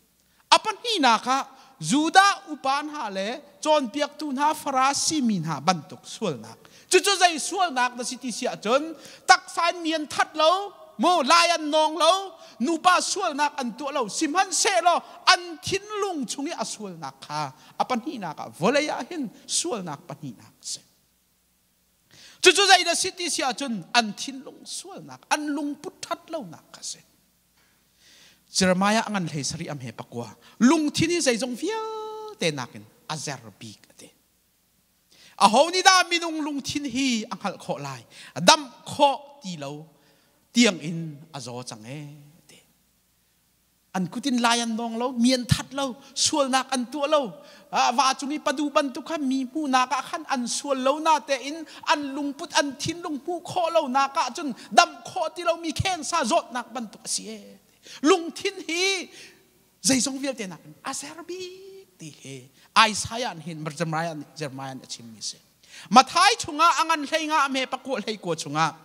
Speaker 2: A pahnihnak ah Judah upa hna le cawnpiaktu hna Farasi mi hna bantuk sualnak. Cucu zei sualnak na si ti si ahcun taksa in mi an that lo, mu lai an nawng lo, nupa sualnak an tuah lo, sihmanhsehlaw an thinlung chung i a sualnak kha a pahnihnak ah vawlei ah hin sualnak pahnihnak a si. Cucu zei dah si ti si ahcun an thinlung sualnak, an lungput ṭhat lonak kha a si. Jeremiah a ngan 17 am he pakua lungthin hi zeizong vialte nakin a zer bik a ti. Aho nih dah minung lungthin hi a hngalh khawh lai? Damh khawh ti lo tiang in a zaw cang ee ti. An kut in lai an nawng lo, mi an that lo, sualnak an tuah lo. Va cung i padu bantuk kha mi hmuhnak ah khan an sual lo na tein an lungput an thinlung hmuh khawh lo nak ah cun damh khawh ti lomi khensa zawtnak bantuk a si ee. Lungthin hi zeizong vialte nakin a ser bik ti hi Isaiah nih hin Jeremiah Jeremiah nih a chimmi si. Mathai chungah a ngan hlei nga a hme pakua hlei kua chungah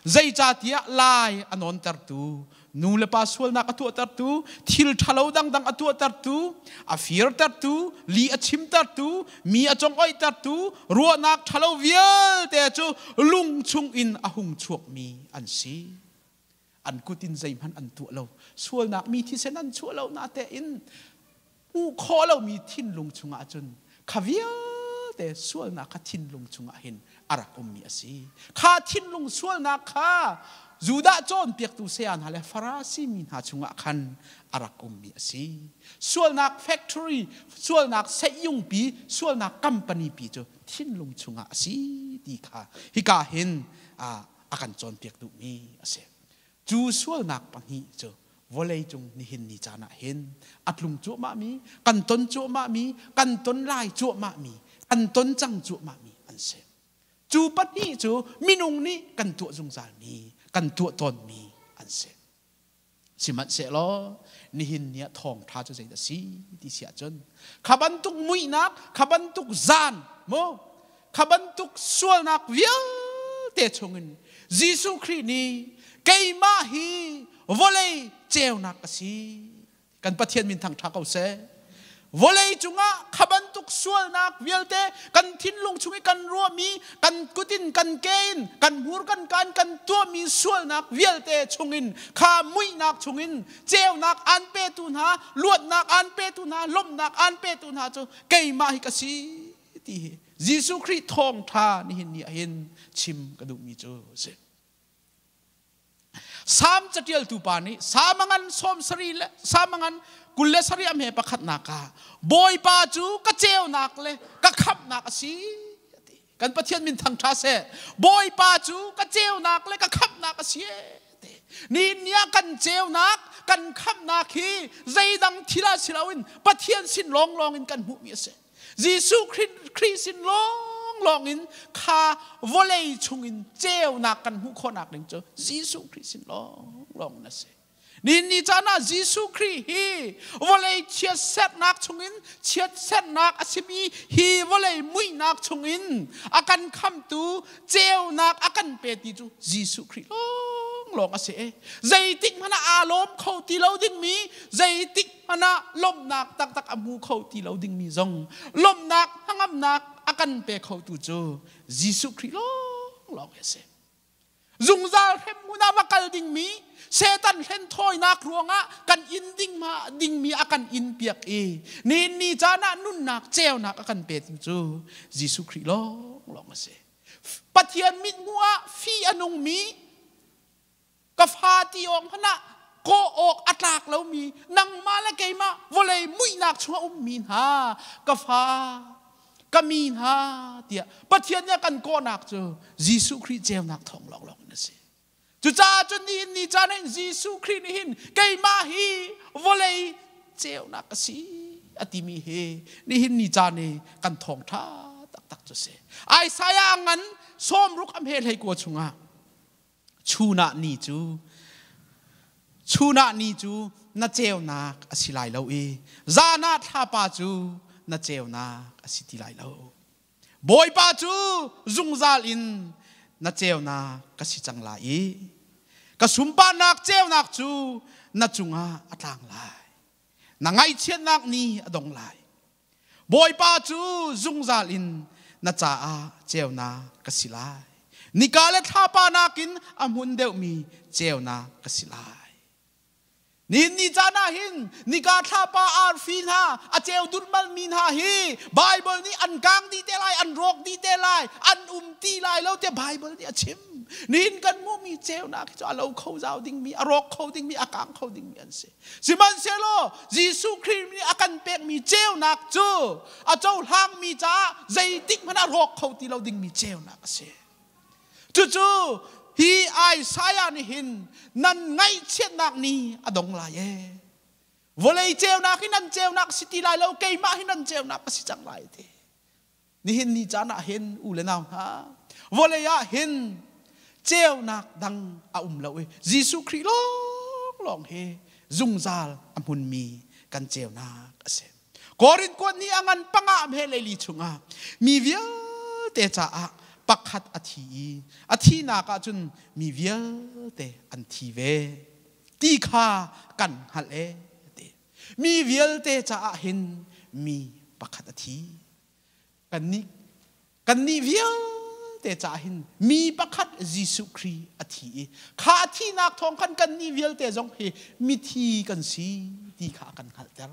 Speaker 2: zeicahtiah lai a nawntertu nu le pa sualnak a tuahtertu thil ṭhalo dangdang a tuahtertu a firtertu li a chimtertu mi a congoihtertu ruahnak ṭhalo vialte cu lung chungin a hung chuakmi an si. An kut in zeihmanh an tuah lo. Sualnak mi thisen an chuah lo na tein hmuh khawh lomi thinlung chungah cun kha vialte sualnak kha thinlung chungah hin a rak ummi a si. Kha thinlung sualnak kha Judah cawnpiaktu saya hna le Farasi mi hna chungah khan a rak ummi a si. Sualnak factory, sualnak seiyungpi, sualnak company pi cu thinlung chungah a si ti kha hika hin a kan cawnpiak duhmi a si. Cu sualnak pahnih cu vawleicung nihin ni caan ah hin a tlung cuahmahmi, kan ton cuahmahmi, kan ton lai cuahmahmi, kan ton cang cuahmahmi an si. Cu pahnih cu minung nih kan tuah zungzalmi, kan tuah tawnmi an si. Sihmanhsehlaw nihin ni ah thawngṭha cu zeidah a si ti si ahcun kha bantuk muihnak, kha bantuk zan mu, kha bantuk sualnak vialte chungin Jesuh Khrih nih keimah hi vawlei ceunak ka si. Kan Pathian min thangṭha ko seh. Vawlei cungah kha bantuk sualnak vialte kan thinlung chung i kan ruahmi, kan kut in, kan ke in, kan hmur kan ka in kan tuahmi sualnak vialte chungin kha muihnak chungin ceunak aan petu hna, luatnak aan petu hna, lawmhnak aan petu hna cu keimah hi ka si ti hi Jesuh Khrih thawngṭha nihin ni ah hin chim ka duhmi cu a si. Salm catialtu pa nih Salm 70 le Salm 27 a hme pakhatnak ah Bawipa cu ka ceunak le ka khamhnak a si ti. Kan Pathian min thangṭha seh. Bawipa cu ka ceunak le ka khamhnak a si ti. Ni ni ah kan ceunak, kan khamhnak hi zeidang thil ah si loin Pathian sin lawnglawng in kan hmuhmi a si. Jesuh Khrih sin lawnglawng in kha vawlei chungin ceunak kan hmuh khawhnak ding cu Jesuh Khrih sin lawnglawng in a si. Ni ni caan ah Jesuh Khrih hi vawlei chiatserhnak chungin chiatserhnak a simi hi vawlei muihnak chungin a kan khamtu ceunak a kan pe ti cu Jesuh Khrih lawnglawng a si. Zeitik hmanh ah aa lawm kho ti lo dingmi, zeitik hmanh ah lawmhnak taktak a hmu kho ti lo dingmi zong lawmhnak hnangamnak a kan pe khotu cu Jesuh Khrih lawnglawng hi a si. Zungzal hremhmun ah va kal dingmi Satan hlenthawinak ruangah kan in ding ma dingmi a kan in piak i ni ni caan ah nunnak ceunak a kan petu cu Jesuh Khrih lawnglawng a si. Pathian mithmuh ah fi a nungmi ka fa ti awk hmanh ah kawh awk a tlak lomi nangmah le keimah vawlei muihnak chungah ummi hna ka fa ka mi hna tiah Pathian nih a kan kawhnak cu Jesuh Khrih ceunak thawng lawnglawng in a si. Cucaah cun nihin ni caan hin Jesuh Khrih nih hin keimah hi vawlei ceunak ka si a timi hi nihin ni caan i kan thawngṭha taktak cu si. Isaiah ngan 60 a hme 19 chungah chunah ni cu chunah ni cu na ceunak a si lai lo i zan ah thlapa cu na ceunak a si ti lai lo. Bawipa cu zungzal in na ceunak ka si cang lai i ka sunparnak ceunak cu na cungah a tlang lai. Na ngaihchiatnak ni a dong lai. Bawipa cu zungzal in na caah ceunak ka si lai. Nika le thlapa nakin a hmun deuhmi ceunak ka si lai. Nihin ni caan ah hin nika thlapa arfi hna a ceu dulmalmi hna hi Bible nih an kang dih te lai, an rawk dih te lai, an um ti lai lo tiah Bible nih a chim. Nihin kan hmuhmi ceunak hi cu a lo kho zau dingmi, a rawk kho dingmi, a kang kho dingmi an si. Sihmanhsehlaw Jesuh Khrih nih a kan pekmi ceunak cu a cohlangmi caah zeitik hmanh ah rawk kho ti lo dingmi ceunak a si. Cucu hi Isaiah nih hin nan ngaihchiatnak ni a dong lai ee. Vawlei ceunak hi nan ceunak si ti lai lo, keimah hi nan ceunak ka si cang lai ti. Nihin ni caan ah hin u le nau hna, vawlei ah hin ceunak dang a um lo i Jesuh Khrih lawnglawng lawnglawng hi zungzal a hmunmi kan ceunak a si. Korin kuat ni a ngan panga he leili chungah mi vialte caah pakhat a thi i a thinak ah cun mi vialte an thi ve ti kha kan hngalh e ti. Mi vialte caah hin mi pakhat a thi. Kannih kannih vialte caah hin mi pakhat Jesuh Khrih a thi i kha a thihnak thawng khan kannih vialte zong hi mithi kan si ti kha a kan hngalhter.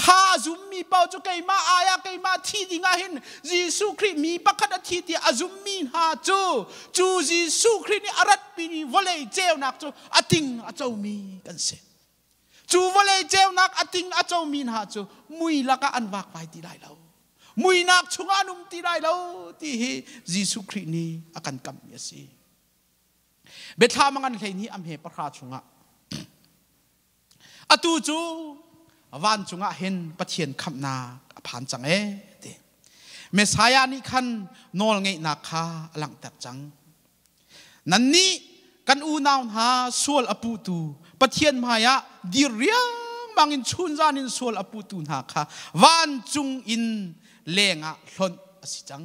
Speaker 2: Kha a zummi paoh cu keimah ai ah keimah thi ding ah hin Jesuh Khrih mi pakhat a thi tiah a zummi hna cu cu Jesuh Khrih nih a ratpimi vawlei ceunak cu a ting a comi kan si. Cu vawlei ceunak a ting a comi hna cu mui lakah an vakvai ti lai lo. Muinak chungah an um ti lai lo ti hi Jesuh Khrih nih a kan kamhmi a si. Biathlam a ngan hlei nih a hme pahra chungah atu cu vancung ah hin Pathian khamhnak a phan cang ee ti. Messiah nih khan nawlngeihnak kha a langhter cang. Nannih kan unau hna sual a puhtu Pathian hmaiah dir riangmang in chunzan in sual a puhtu hna kha vancung in lengah hlonh a si cang.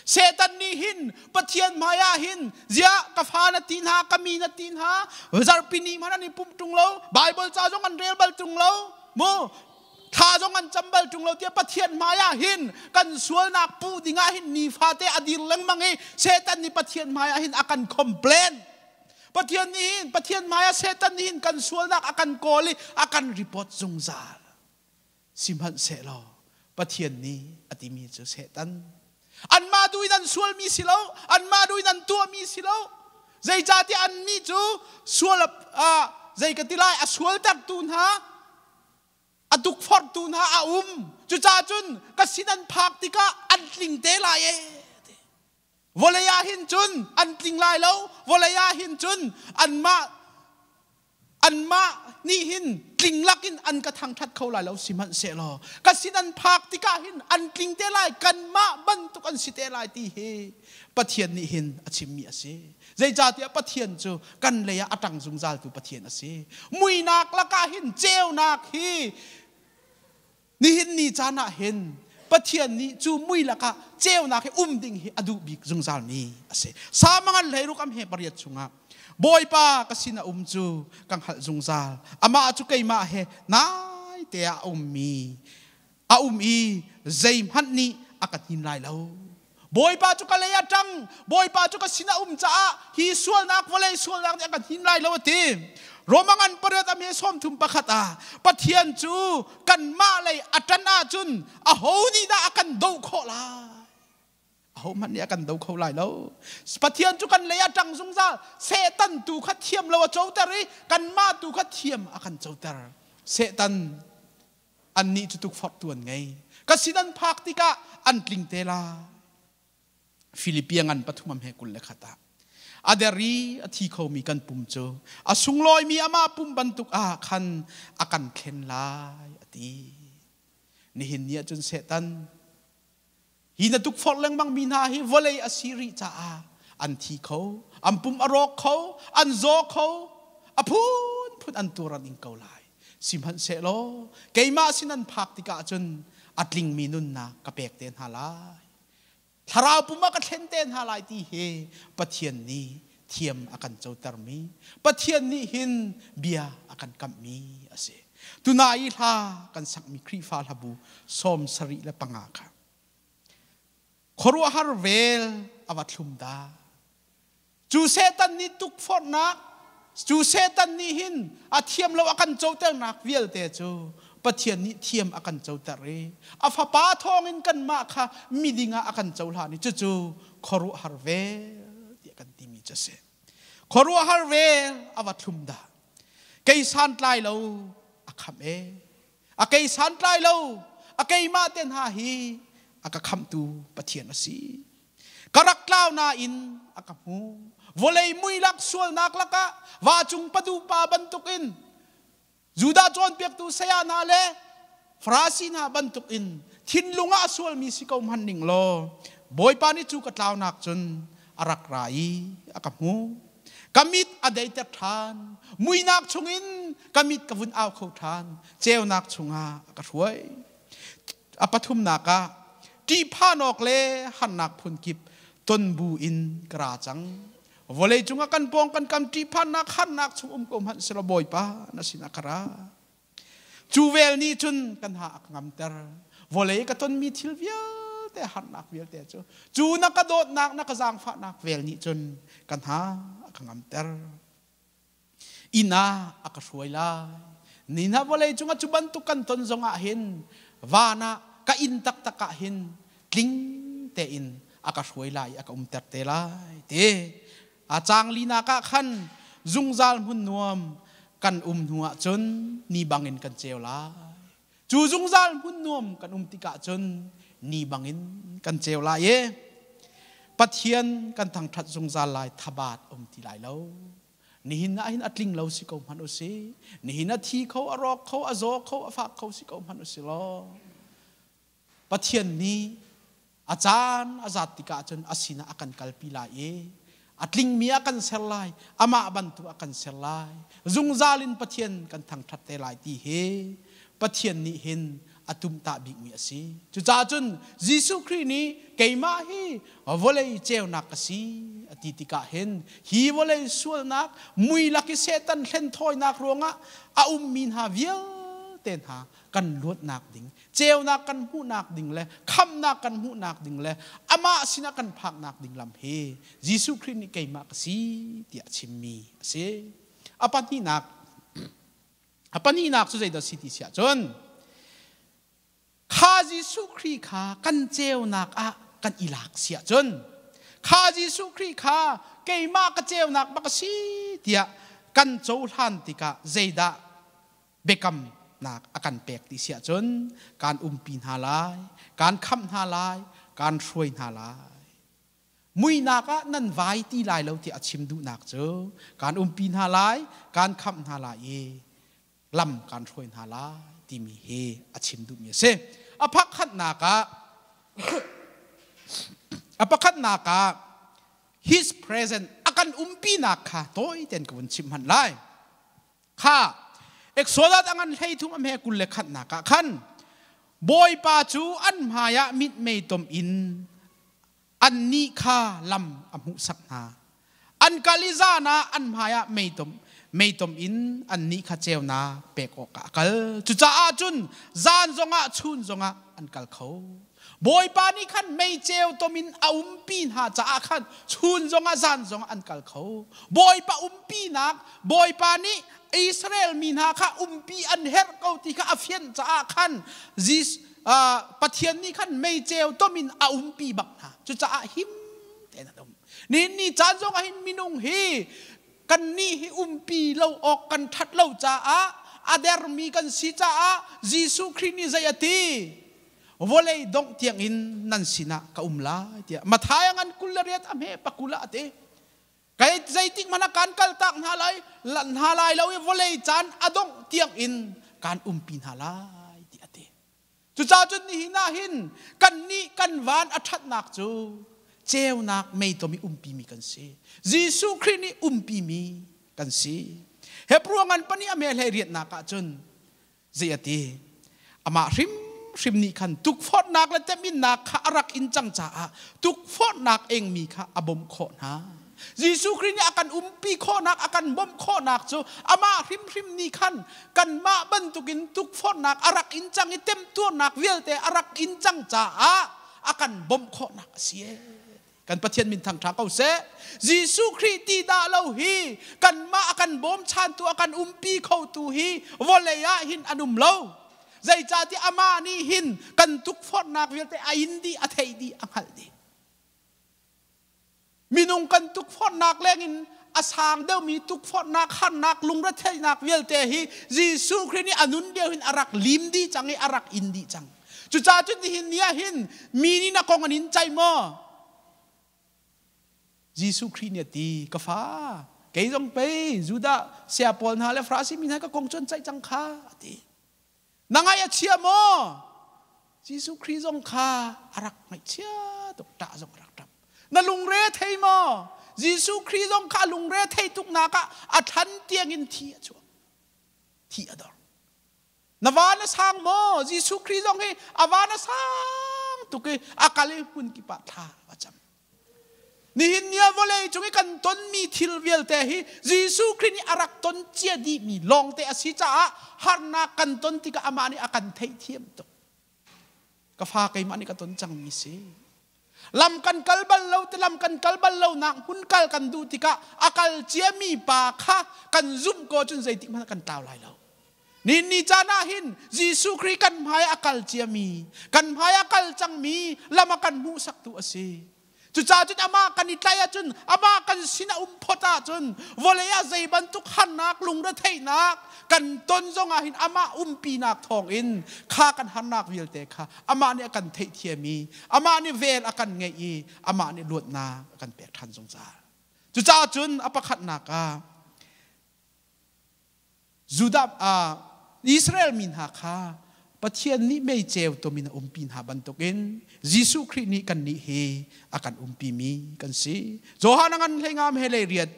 Speaker 2: Satan nih hin Pathian hmaiah hin ziah ka fa na ti hna, ka mi na ti hna, zarhpi ni hmanh an i pumh ṭung lo, Bible ca zong an rel bal ṭung lo, mu thla zong an cam bal ṭung lo tiah Pathian hmaiah hin kan sualnak puh dingah hin nifate a dir lengmang i Satan nih Pathian hmaiah hin a kan complain. Pathian nih hin Pathian hmaiah Satan nih hin kan sualnak a kan kawl i a kan report zungzal. Sihmanhsehlaw Pathian nih a timi cu Satan anmah duh in an sualmi si lo, anmah duh in an tuahmi si lo. Zeicahtiah annih cu sual zei ka ti lai a sualtertu hna a tukforhtu hna a um. Cucaah cun ka sin an phak tikah an tling te lai e. Vawlei ah hin cun an tling lai lo. Vawlei ah hin cun anmah anmah nih hin tling lakin an ka thangṭhat kho lai lo. Sihmanhsehlaw ka sin an phak tikah hin an tling te lai, kanmah bantuk an si te lai ti hi Pathian nih hin a chimmi a si. Zeicahtiah Pathian cu kan lei ah a ṭang zungzaltu Pathian a si. Muinak lakah hin ceunak hi nihin ni caan ah hin Pathian nih cu mui lakah ceunak hi um ding hi a duh bik zungzalmi a si. Samangan hleiruk am he pariat chungah Bawipa ka sin a um cu ka hngalh zungzal. Amah cu keimah he nai te ah a ummi a um i zeihmanh nih a ka hnin lai lo. Bawipa cu ka lei ah ṭang, Bawipa cu ka sin a um caah hi sualnak vawlei sualnak nih a kan hnin lai lo a ti. Roma ngan pariat a me 31 ah Pathian cu kanmah lei a ṭan ahcun aho nih dah a kan doh khawh lai? Ahohmanh nih a kan do kho lai lo. Pathian cu kan lei ah ṭang zungzal. Satan tu kha thiam lo a coter i kanmah tu kha thiam a kan coter. Satan annih cu tukforhtu an ngei. Ka sin an phak tikah an tling te lai. Filipia ngan pathum am he 21 ah a der i a thi khomi kan pum cu a sunglawimi amah pum bantuk ah khan a kan thlen lai a ti. Nihin ni ahcun Satan hi na tukforh lengmang mi hna hi vawlei a si rih caah an thi kho, an pum a rawk kho, an zaw kho, a phunphun an tuar an ing ko lai. Sihmanhsehlaw keimah sin an phak tikah cun a tlingmi nunnak ka pek te hna lai. Thlarau pum ah ka thlen te hna lai ti hi Pathian nih thiam a kan cotermi, Pathian nih hin bia a kan kamhmi a si. Tuna i hla kan sakmi Khrihfa hlabu 75 kha khuaruahhar vel a va thlum dah. Cu Satan nih tukforhnak, cu Satan nih hin a thiam lo a kan coternak vialte cu Pathian nih thiam a kan coter i a fapa thawngin kanmah kha miding ah a kan cohlan i cucu khuaruahhar vel tiah kan timi cu a si. Khuaruahhar vel a va thlum dah. Kei santlai lo a khamh e. A kei santlai lo a keimah te hna hi a ka khamhtu Pathian a si. Ka rak tlau nain a ka hmu. Vawlei muilak sualnak lakah vacung padupa bantukin Judah cawnpiaktu saya hna le Farasi hna bantukin thinlung ah a sualmi si ko hmanh ning law Bawipa nih cu ka tlaunak cun a rak ra i a ka hmu. Ka mit a deiter ṭhan. Muinak chungin ka mit ka vun au kho ṭhan. Ceunak chungah a ka hruai. A pathumnak ah ṭihphan awk le harnak phunkip ton bu in ka ra cang. Vawlei cungah kan pawng kan kam ṭihphannak harnak chung um ko hmanh selaw Bawipa na sinah ka ra. Cu vel nih cun kan ha a ka ngamter. Vawlei ka tonmi thil vialte harnak vialte cu cu na ka dawtnak na ka zaangfahnak vel nih cun kan ha a ka ngamter. Inn ah a ka hruai lai. Ni hna vawlei cungah cu bantuk kan ton zongah hin van ah ka inn taktak ah hin tling tein a ka hruai lai a ka umter te lai ti. A caang linak ah khan zungzal hmun nuam kan um hnu ah cun ni bangin kan ceu lai. Cu zungzal hmun nuam kan um tikah cun ni bangin kan ceu lai i Pathian kan thangṭhat zungzal lai thabat um ti lai lo. Nihin ah hin a tling lo si ko hmanh u si. Nihin a thi kho, a rawk kho, a zaw kho, a fak kho si ko hmanh u si law Pathian nih a caan a zat tikah cun a sinah a kan kalpi lai i a tlingmi ah kan ser lai, amah bantuk ah kan ser lai. Zungzal in Pathian kan thangṭhat te lai ti hi Pathian nih hin a tumtah bikmi a si. Cucaah cun Jesuh Khrih nih keimah hi vawlei ceunak ka si a ti tikah hin hi vawlei sualnak mui lak i Satan hlenthawinak ruangah a ummi hna vialte hna kan luatnak ding ceunak kan hmuhnak ding le khamhnak kan hmuhnak ding le amah sinah kan phaknak ding lam hi Jesuh Khrih nih keimah ka si tiah a chimmi a si. A pahnihnak a pahnihnak cu zeidah si ti siah cun kha Jesuh Khrih kha kan ceunak ah kan i lak siah cun kha Jesuh Khrih kha keimah ka ceunak bak a si tiah kan cohlan tikah zeidah biakamnak a kan pek ti si ahcun kaan umpi hna lai, kaan khamh hna lai, kaan hruai hna lai. Muinak ah nan vai ti lai lo ti a chim duhnak cu kaan umpi hna lai, kaan khamh hna lai i lam kaan hruai hna lai timi hi a chim duhmi a si. A pakhatnak ah a pakhatnak ah his present a kan umpinak kha tawi tein ka vun chim hmanh lai. Kha Exodus a ngan 33 a hme 21nak ah khan Bawipa cu an hmaiah mitmei tom in annih kha lam a hmuhsak hna. An kal i zan ah an hmaiah meitom meitom in annih kha ceunak pek awkah a kal. Cucaah cun zan zongah chun zongah an kal kho. Bawipa nih khan meiceu tom in a umpi hna caah khan chun zongah zan zongah an kal kho. Bawipa umpinak, Bawipa nih Israel mi hna kha umpi an herh ko ti kha a fian caah khan Pathian nih khan meiceu tom in a umpi bak hna. Cucaah him tein an um. Nihin ni caan zongah hin minung hi kannih hi umpi lo awk kan ṭhat lo caah a dermi kan si caah Jesuh Khrih nih zei a ti? Vawlei dongh tiangin nan sinah ka um lai tiah Matthai ngan 28 a hme pakul ah a ti. Kai zeitik hmanh ah kan kaltak hna lai lan hna lai lo i vawlei caan a dongh tiangin kan umpi hna lai ti a ti. Cucaah cun nihin ah hin kannih kan van a ṭhatnak cu ceunak meitom i umpimi kan si. Jesuh Khrih nih umpimi kan si. Hebrew ngan pahnih a me hlei riatnak ah cun zei a ti? Amah hrimhrim nih khan tukforhnak le teminnak kha a rak in cang caah tukforhnak engmi kha a bawmh khawh hna. Jesuh Khrih nih a kan umpi khawhnak, a kan bawmh khawhnak cu amah hrimhrim nih khan kanmah bantukin tukforhnak a rak in cang i temtuarnak vialte a rak in cang caah a kan bawmh khawhnak a si. Kan Pathian min thangṭha ko seh. Jesuh Khrih ti dah lo hi kanmah a kan bawmchantu, a kan umpi khotu hi vawlei ah hin an um lo. Zeicahtiah amah nih hin kan tukforhnak vialte a in dih, a theih dih, a hngalh dih. Minung kan tukforhnak lengin a sang deuhmi tukforhnak, harnak, lungretheihnak vialte hi Jesuh Khrih nih a nun lio hin a rak lim dih cang i a rak in dih cang. Cucaah cun nihin ni ah hin mi nih na kong an in ceih maw? Jesuh Khrih nih a ti, ka fa, kei zong pei Judah saya pawl hna le Farasi mi hna ka kong cu an ceih cang kha, a ti. Na ngaih a chia maw? Jesuh Khrih zong kha a rak ngaihchia tuk, ṭah zong a rak ṭap. Na lungre thei maw? Jesuh Khrih zong kha lungre thei tuk nak ah a thlan tiang in thi a chuak. Thi a dor. Na va na sang maw? Jesuh Khrih zong hi a va na sang tuk i a kal i hmun kip ah thla a cam. Nihin ni ah vawlei cung i kan tonmi thil vialte hi Jesuh Khrih nih a rak ton cia dihmi lawngte a si caah harnak kan ton tikah amah nih a kan theihthiam tuk. Ka fa keimah nih ka ton cangmi si. Lam kan kal bal lo te lam kan kal bal lo nak hmun kal kan duh tikah a kal ciami pa kha kan zumh ko cun zeitik hmanh kan tlau lai lo. Ni ni caan ah hin Jesuh Khrih kan hmai a kal ciami, kan hmai a kal cangmi lam a kan hmuhsaktu a si. Cucaah cun amah kan i tlaih ahcun, amah kan sin a um phot ahcun, vawlei ah zei bantuk harnak, lungretheihnak kan ton zong ah hin amah umpinak thawngin kha kan harnak vialte kha amah nih a kan theihthiam i, amah nih vel a kan ngeih i, amah nih luatnak a kan pek ṭhan zungzal. Cucaah cun a pakhatnak ah Judah Israel mi hna kha Pathian nih mei ceu tom in a umpi hna bantukin Jesuh Khrih nih kannih hi a kan umpimi kan si. Johan a ngan hlei ngam he lei riat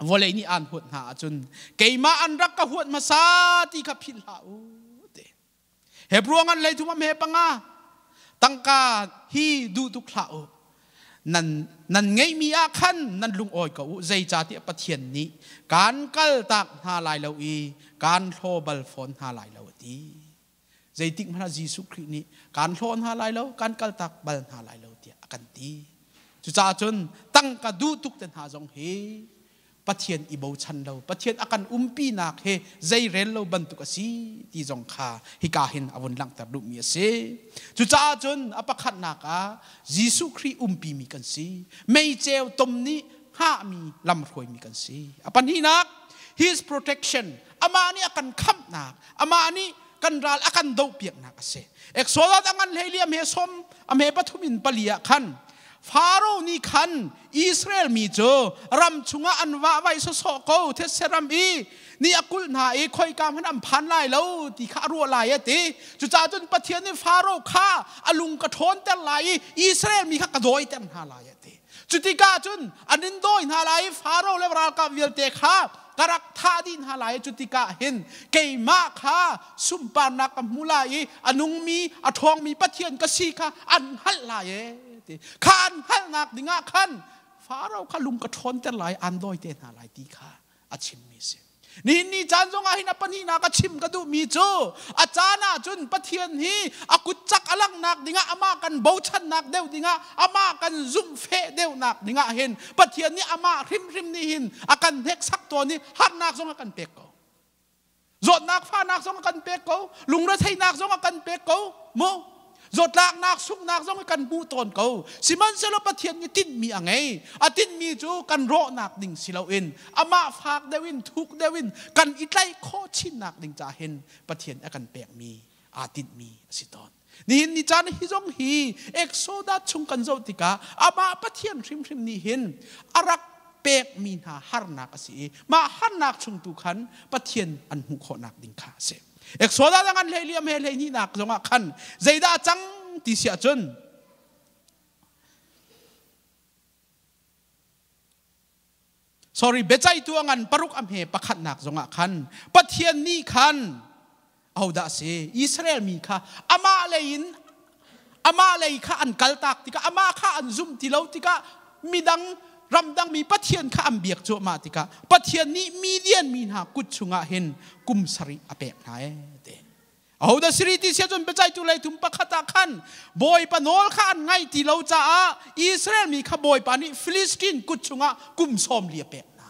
Speaker 2: vawlei nih aan huat hna ahcun keimah an rak ka huat hmasa ti kha philh hlah u te. Hebrew ngan lei thum am he panga tangka hi duh tuk hlah u nan nan ngeihmi ah khan nan lungawi ko u zeicahtiah Pathian nih kaan kal tak hna lai lo i kaan hlaw bal fawn hna lai lo a ti zeitik hmanh ah Jesuh Khrih nih kaan hlaw hna lai lo kaan kal tak bal hna lai lo tiah a kan ti cucaah cun tangka duh tuk te hna zong hi Pathian i bochan lo, Pathian a kan umpinak he zeirel lo bantuk a si ti zong kha hika hin a vun langhter duhmi a si. Cucaah cun a pakhatnak ah Jesuh Khrih umpimi kan si. Meiceu tom nih hngahmi lamhruaimi kan si. A pahnihnak, His protection, amah nih a kan khamhnak, amah nih kan ral a kan dohpiaknak a si. Exodus a ngan hlei li a hme som a hme pathum in pali ah khan Faro nih khan Israel mi cu ram chungah an vahvai sawsawh ko thetse ram i ni a kulh hna i khoika hmanh an phan lai lo ti kha a ruah lai a ti. Cucaah cun Pathian nih Faro kha a lung ka ṭhawnter lai i Israel mi kha ka dawiter hna lai a ti. Cutikah cun an in dawi hna lai i Faro le ralkap vialte kha ka rak thah dih hna lai cu tikah hin keimah kha sunparnak ka hmu lai i a nungmi a ṭhawngmi Pathian ka si kha an hngalh lai e ti kha an hngalhnak dingah khan Faro kha lung ka ṭhawnter lai an dawi te hna lai ti kha a chimmi si. Nihin ni caan zongah hin a pahnihnak a chim ka duhmi cu a caan ah cun Pathian hi a kut cak a langhnak dingah amah kan bochannak deuh dingah amah kan zumhfeh deuhnak dingah hin Pathian nih amah hrimhrim nih hin a kan hneksak tawn i harnak zong a kan pek ko. Zawtnak fahnak zong a kan pek ko. Lungretheihnak zong a kan pek ko. Mu zawtlaknak sunghnak zong kan hmuh tawn ko. Sihmanhsehlaw Pathian nih tinhmi a ngei. A tinhmi cu kan rawhnak ding si loin amah fak deuh in thuk deuh in kan i tlaih khawh chinnak ding ca hin Pathian a kan pekmi aa tinhmi a si tawn. Nihin ni caan hi zong hi Exodus chung kan zoh tikah amah Pathian hrimhrim nih hin a rak pekmi hna harnak a si i mah harnak chung tu khan Pathian an hmuh khawhnak ding kha a si. Exodus a ngan hlei liam he hlei hnihnak zongah khan zeidah a cang ti si ahcun sorry biaceihtu a ngan paruk a hme pakhatnak zongah khan Pathian nih khan ahodah a si Israel mi kha amah lei in amah lei kha an kaltak tikah amah kha an zumh ti lo tikah midang ramdang mi Pathian kha an biak cuahmah tikah Pathian nih Midian mi hna kut chungah hin kum sarih a pek hna ee ti Ahodah siri ti sia cun biaceihtu leithum pakhat ah khan Bawipa nawl kha an ngaih ti lo caah Israel mi kha Bawipa nih Filistin kut chungah kum sawm li a pek hna.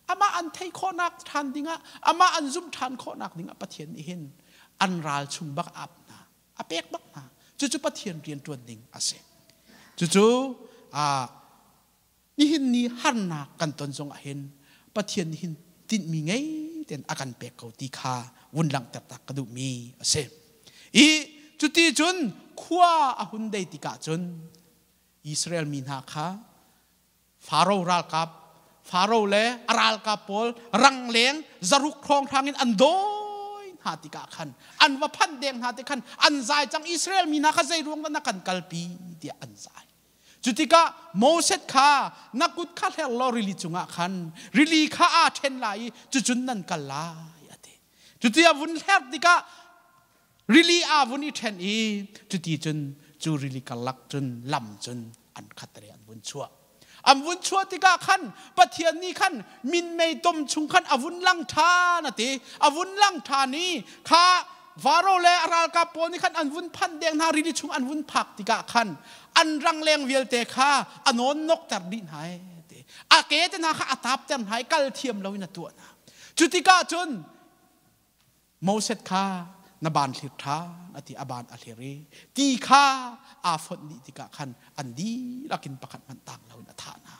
Speaker 2: Amah an theih khawhnak ṭhan dingah, amah an zumh ṭhan khawhnak dingah Pathian nih hin an ral chung bak a ap hna, a pek bak hna. Cucu Pathian rianṭuan ding a si. Cucu nihin ni harnak kan ton zongah hin Pathian nih hin tinhmi ngei tein a kan pek ko ti kha vun langhter tak ka duhmi a si. I cuti cun khua a hun dei tikah cun Israel mi hna kha Faro ralkap Faro le a ralkap pawl rangleng zaruk hrawnghrang in an dawi hna tikah khan an va phanh deng hna ti khan an zai cang Israel mi hna kha zei ruang dah na kan kalpi tiah an zai. Cutikah Moses kha na kut kha hler law rili cungah khan rili kha aa ṭhen lai i cucun nan kal lai a ti. Cuti a vun hler tikah rili aa vun i ṭhen i cuti cun cu rili karlak cun lam cun an khatte an vun chuah. An vun chuah tikah khan Pathian nih khan minmei tom chung khan a vun lang ṭhan a ti. A vun lang ṭhan i kha Faro le a ralkap pawl nih khan an vun phanh deng hna rili chung an vun phak tikah khan an rangleng vialte kha a nawn nokter dih hna i ti. A ke te hna kha a tapter hna i kal thiam loin a tuah hna. Cu tikah cun Moses kha na ban thlir ṭhan a ti a ban a thlir i ti kha aa fonh dih tikah khan an dihlak in pakhat hmanh tang loin a thah hna.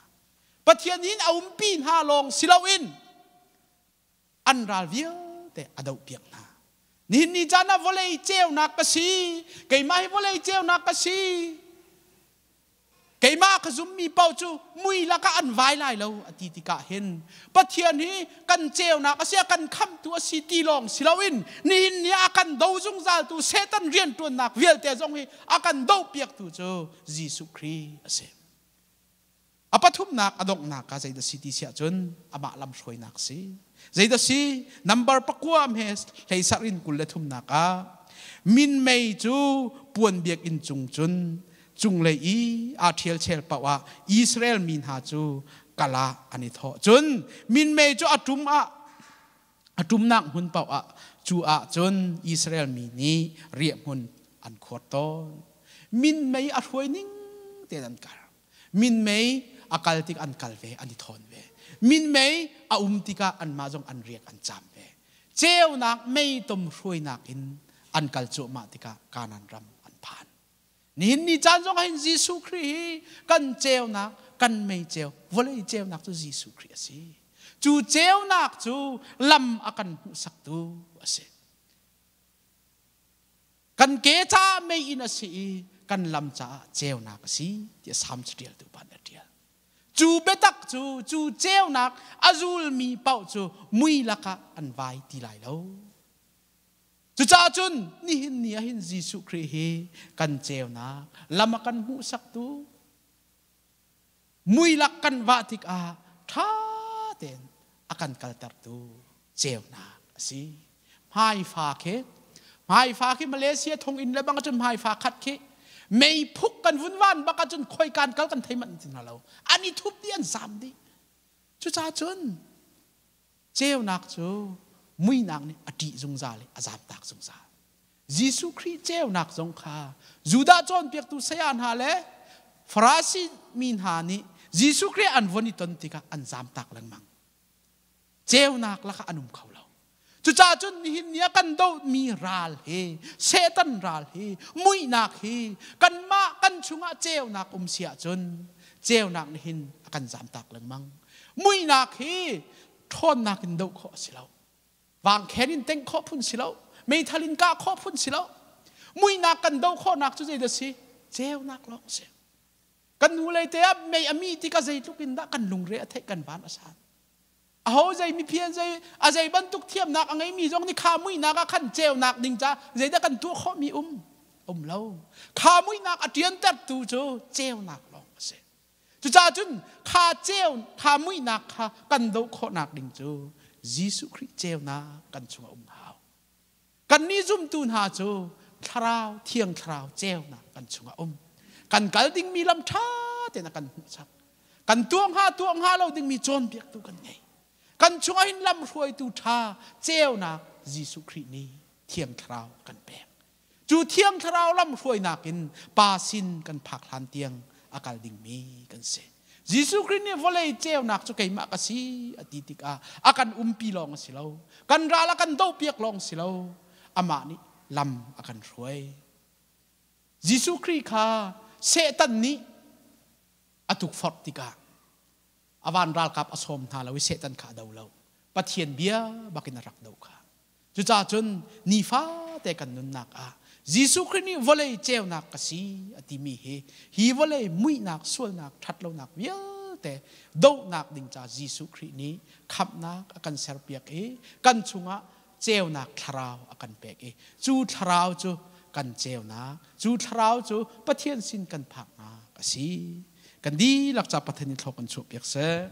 Speaker 2: Pathian in a umpi hna lawng si loin an ral vialte a dohpiak hna. Nihin ni caan ah vawlei ceunak ka si, keimah hi vawlei ceunak ka si. Keimah ka zummi paoh cu mui lakah an vai lai lo a ti tikah hin Pathian hi kan ceunak a si a kan khamhtu a si ti lawng si loin nihin ni ah a kan do zungzaltu Satan rianṭuannak vialte zong hi a kan dohpiaktu cu Jesuh Khrih a si. A pathumnak a donghnak ah zeidah si ti siah cun amah lamhruainak si. Zeidah si? Number pakua he hlei sarin 23nak ah minmei cu puan biakinn cung cun cunglei i aa ṭhial chel paoh ah Israel mi hna cu kal ah an i thawh. Cun minmei cu a ṭum ah a ṭumnak hmun paoh ah cu ah cun Israel mi nih riahhmun an khuar tawn. Minmei a hruai ning tein an kal. Minmei a kal tik an kal ve, an i thawn ve. Minmei a um tikah anmah zong an riak an caam ve. Ceunak meitom hruainak in an kal cuahmah tikah Kanaan ram an phan. Nihin ni caan zong ah hin Jesuh Khrih hi kan ceunak, kan mei ceu, vawlei ceunak cu Jesuh Khrih a si. Cu ceunak cu lam a kan hmuhsaktu a si. Kan ke caah mei in a si i kan lam caah ceunak a si tiah Salm caṭialtu pa nih a ṭial. Cu biatak cu, cu ceunak a zulmi paoh cu mui lakah an vai ti lai lo. Cucaah cun nihin ni ah hin Jesuh Khrih hi kan ceunak, lam a kan hmuhsaktu, muilak kan vah tikah ṭha tein a kan kaltertu ceunak a si. Hmaifa khi, hmaifa khi Malaysia thonginn le bang cun hmaifa khat khi meiphuk kan vun van bak ahcun khoi kan kal kan thei manh ti hna lo. An i thup dih, an zam dih. Cucaah cun Ceunak cu muinak nih a ṭih zungzal i a zamtak zungzal. Jesuh Khrih ceunak zong kha Judah cawnpiaktu saya hna le Farasi mi hna nih Jesuh Khrih an von i ton tikah an zamtak lengmang. Ceunak lakah an um kho lo. Cucaah cun nihin ni ah kan dohmi ral hi, Satan ral hi, muihnak hi, kanmah kan chungah ceunak um si ahcun ceunak nih hin a kan zamtak lengmang. Muihnak hi ṭhawnnak in doh khawh a si lo. Vangkhen in tengh khawh phun si lo. Meithal in kah khawh phun si lo. Muihnak kan doh khawhnak cu zeidah si? Ceunak lawng si. Kan hnulei te ah mei a mih tikah zeitluk in dah kan lungre a theih kan van a san. Aho zei miphian zei a zei bantuk thiamnak a ngeimi zong nih kha muihnak ah khan ceunak ding ca zeidah kan tuah khawhmi um um lo. Kha muihnak a ṭiantertu cu ceunak lawng a si. Cucaah cun kha ceu kha muihnak kha kan doh khawhnak ding cu Jesuh Khrih ceunak kan chungah um hau. Kannih zumtu hna cu thlarau thiang thlarau ceunak kan chungah um. Kan kal dingmi lam ṭha tein a kan hmuhsak. Kan tuah hnga tuah hnga lo dingmi cawnpiaktu kan ngei. Kan chungah hin lam hruaitu ṭha ceunak Jesuh Khrih nih thiang thlarau a kan pek. Cu thiang thlarau lamhruainak in Pa sin kan phak hlan tiang a kal dingmi kan si. Jesuh Khrih nih vawlei ceunak cu keimah ka si a ti tikah a kan umpi lawng a si lo. Kan ral a kan dohpiak lawng si lo. Amah nih lam a kan hruai. Jesuh Khrih kha Satan nih a tukforh tikah a van ralkap a sawm hna lo i Satan kha a do lo. Pathian bia bakin a rak do kha. Cucaah cun nifate kan nunnak ah Jesuh Khrih nih vawlei ceunak ka si a timi hi hi vawlei muihnak sualnak ṭhatlonak vialte dohnak ding ca Jesuh Khrih nih khamhnak a kan serpiak i kan chungah ceunak thlarau a kan pek i cu thlarau cu kan ceunak cu thlarau cu Pathian sin kan phaknak a si. Kan dihlak ca Pathian in thlawk kan chuah piak seh.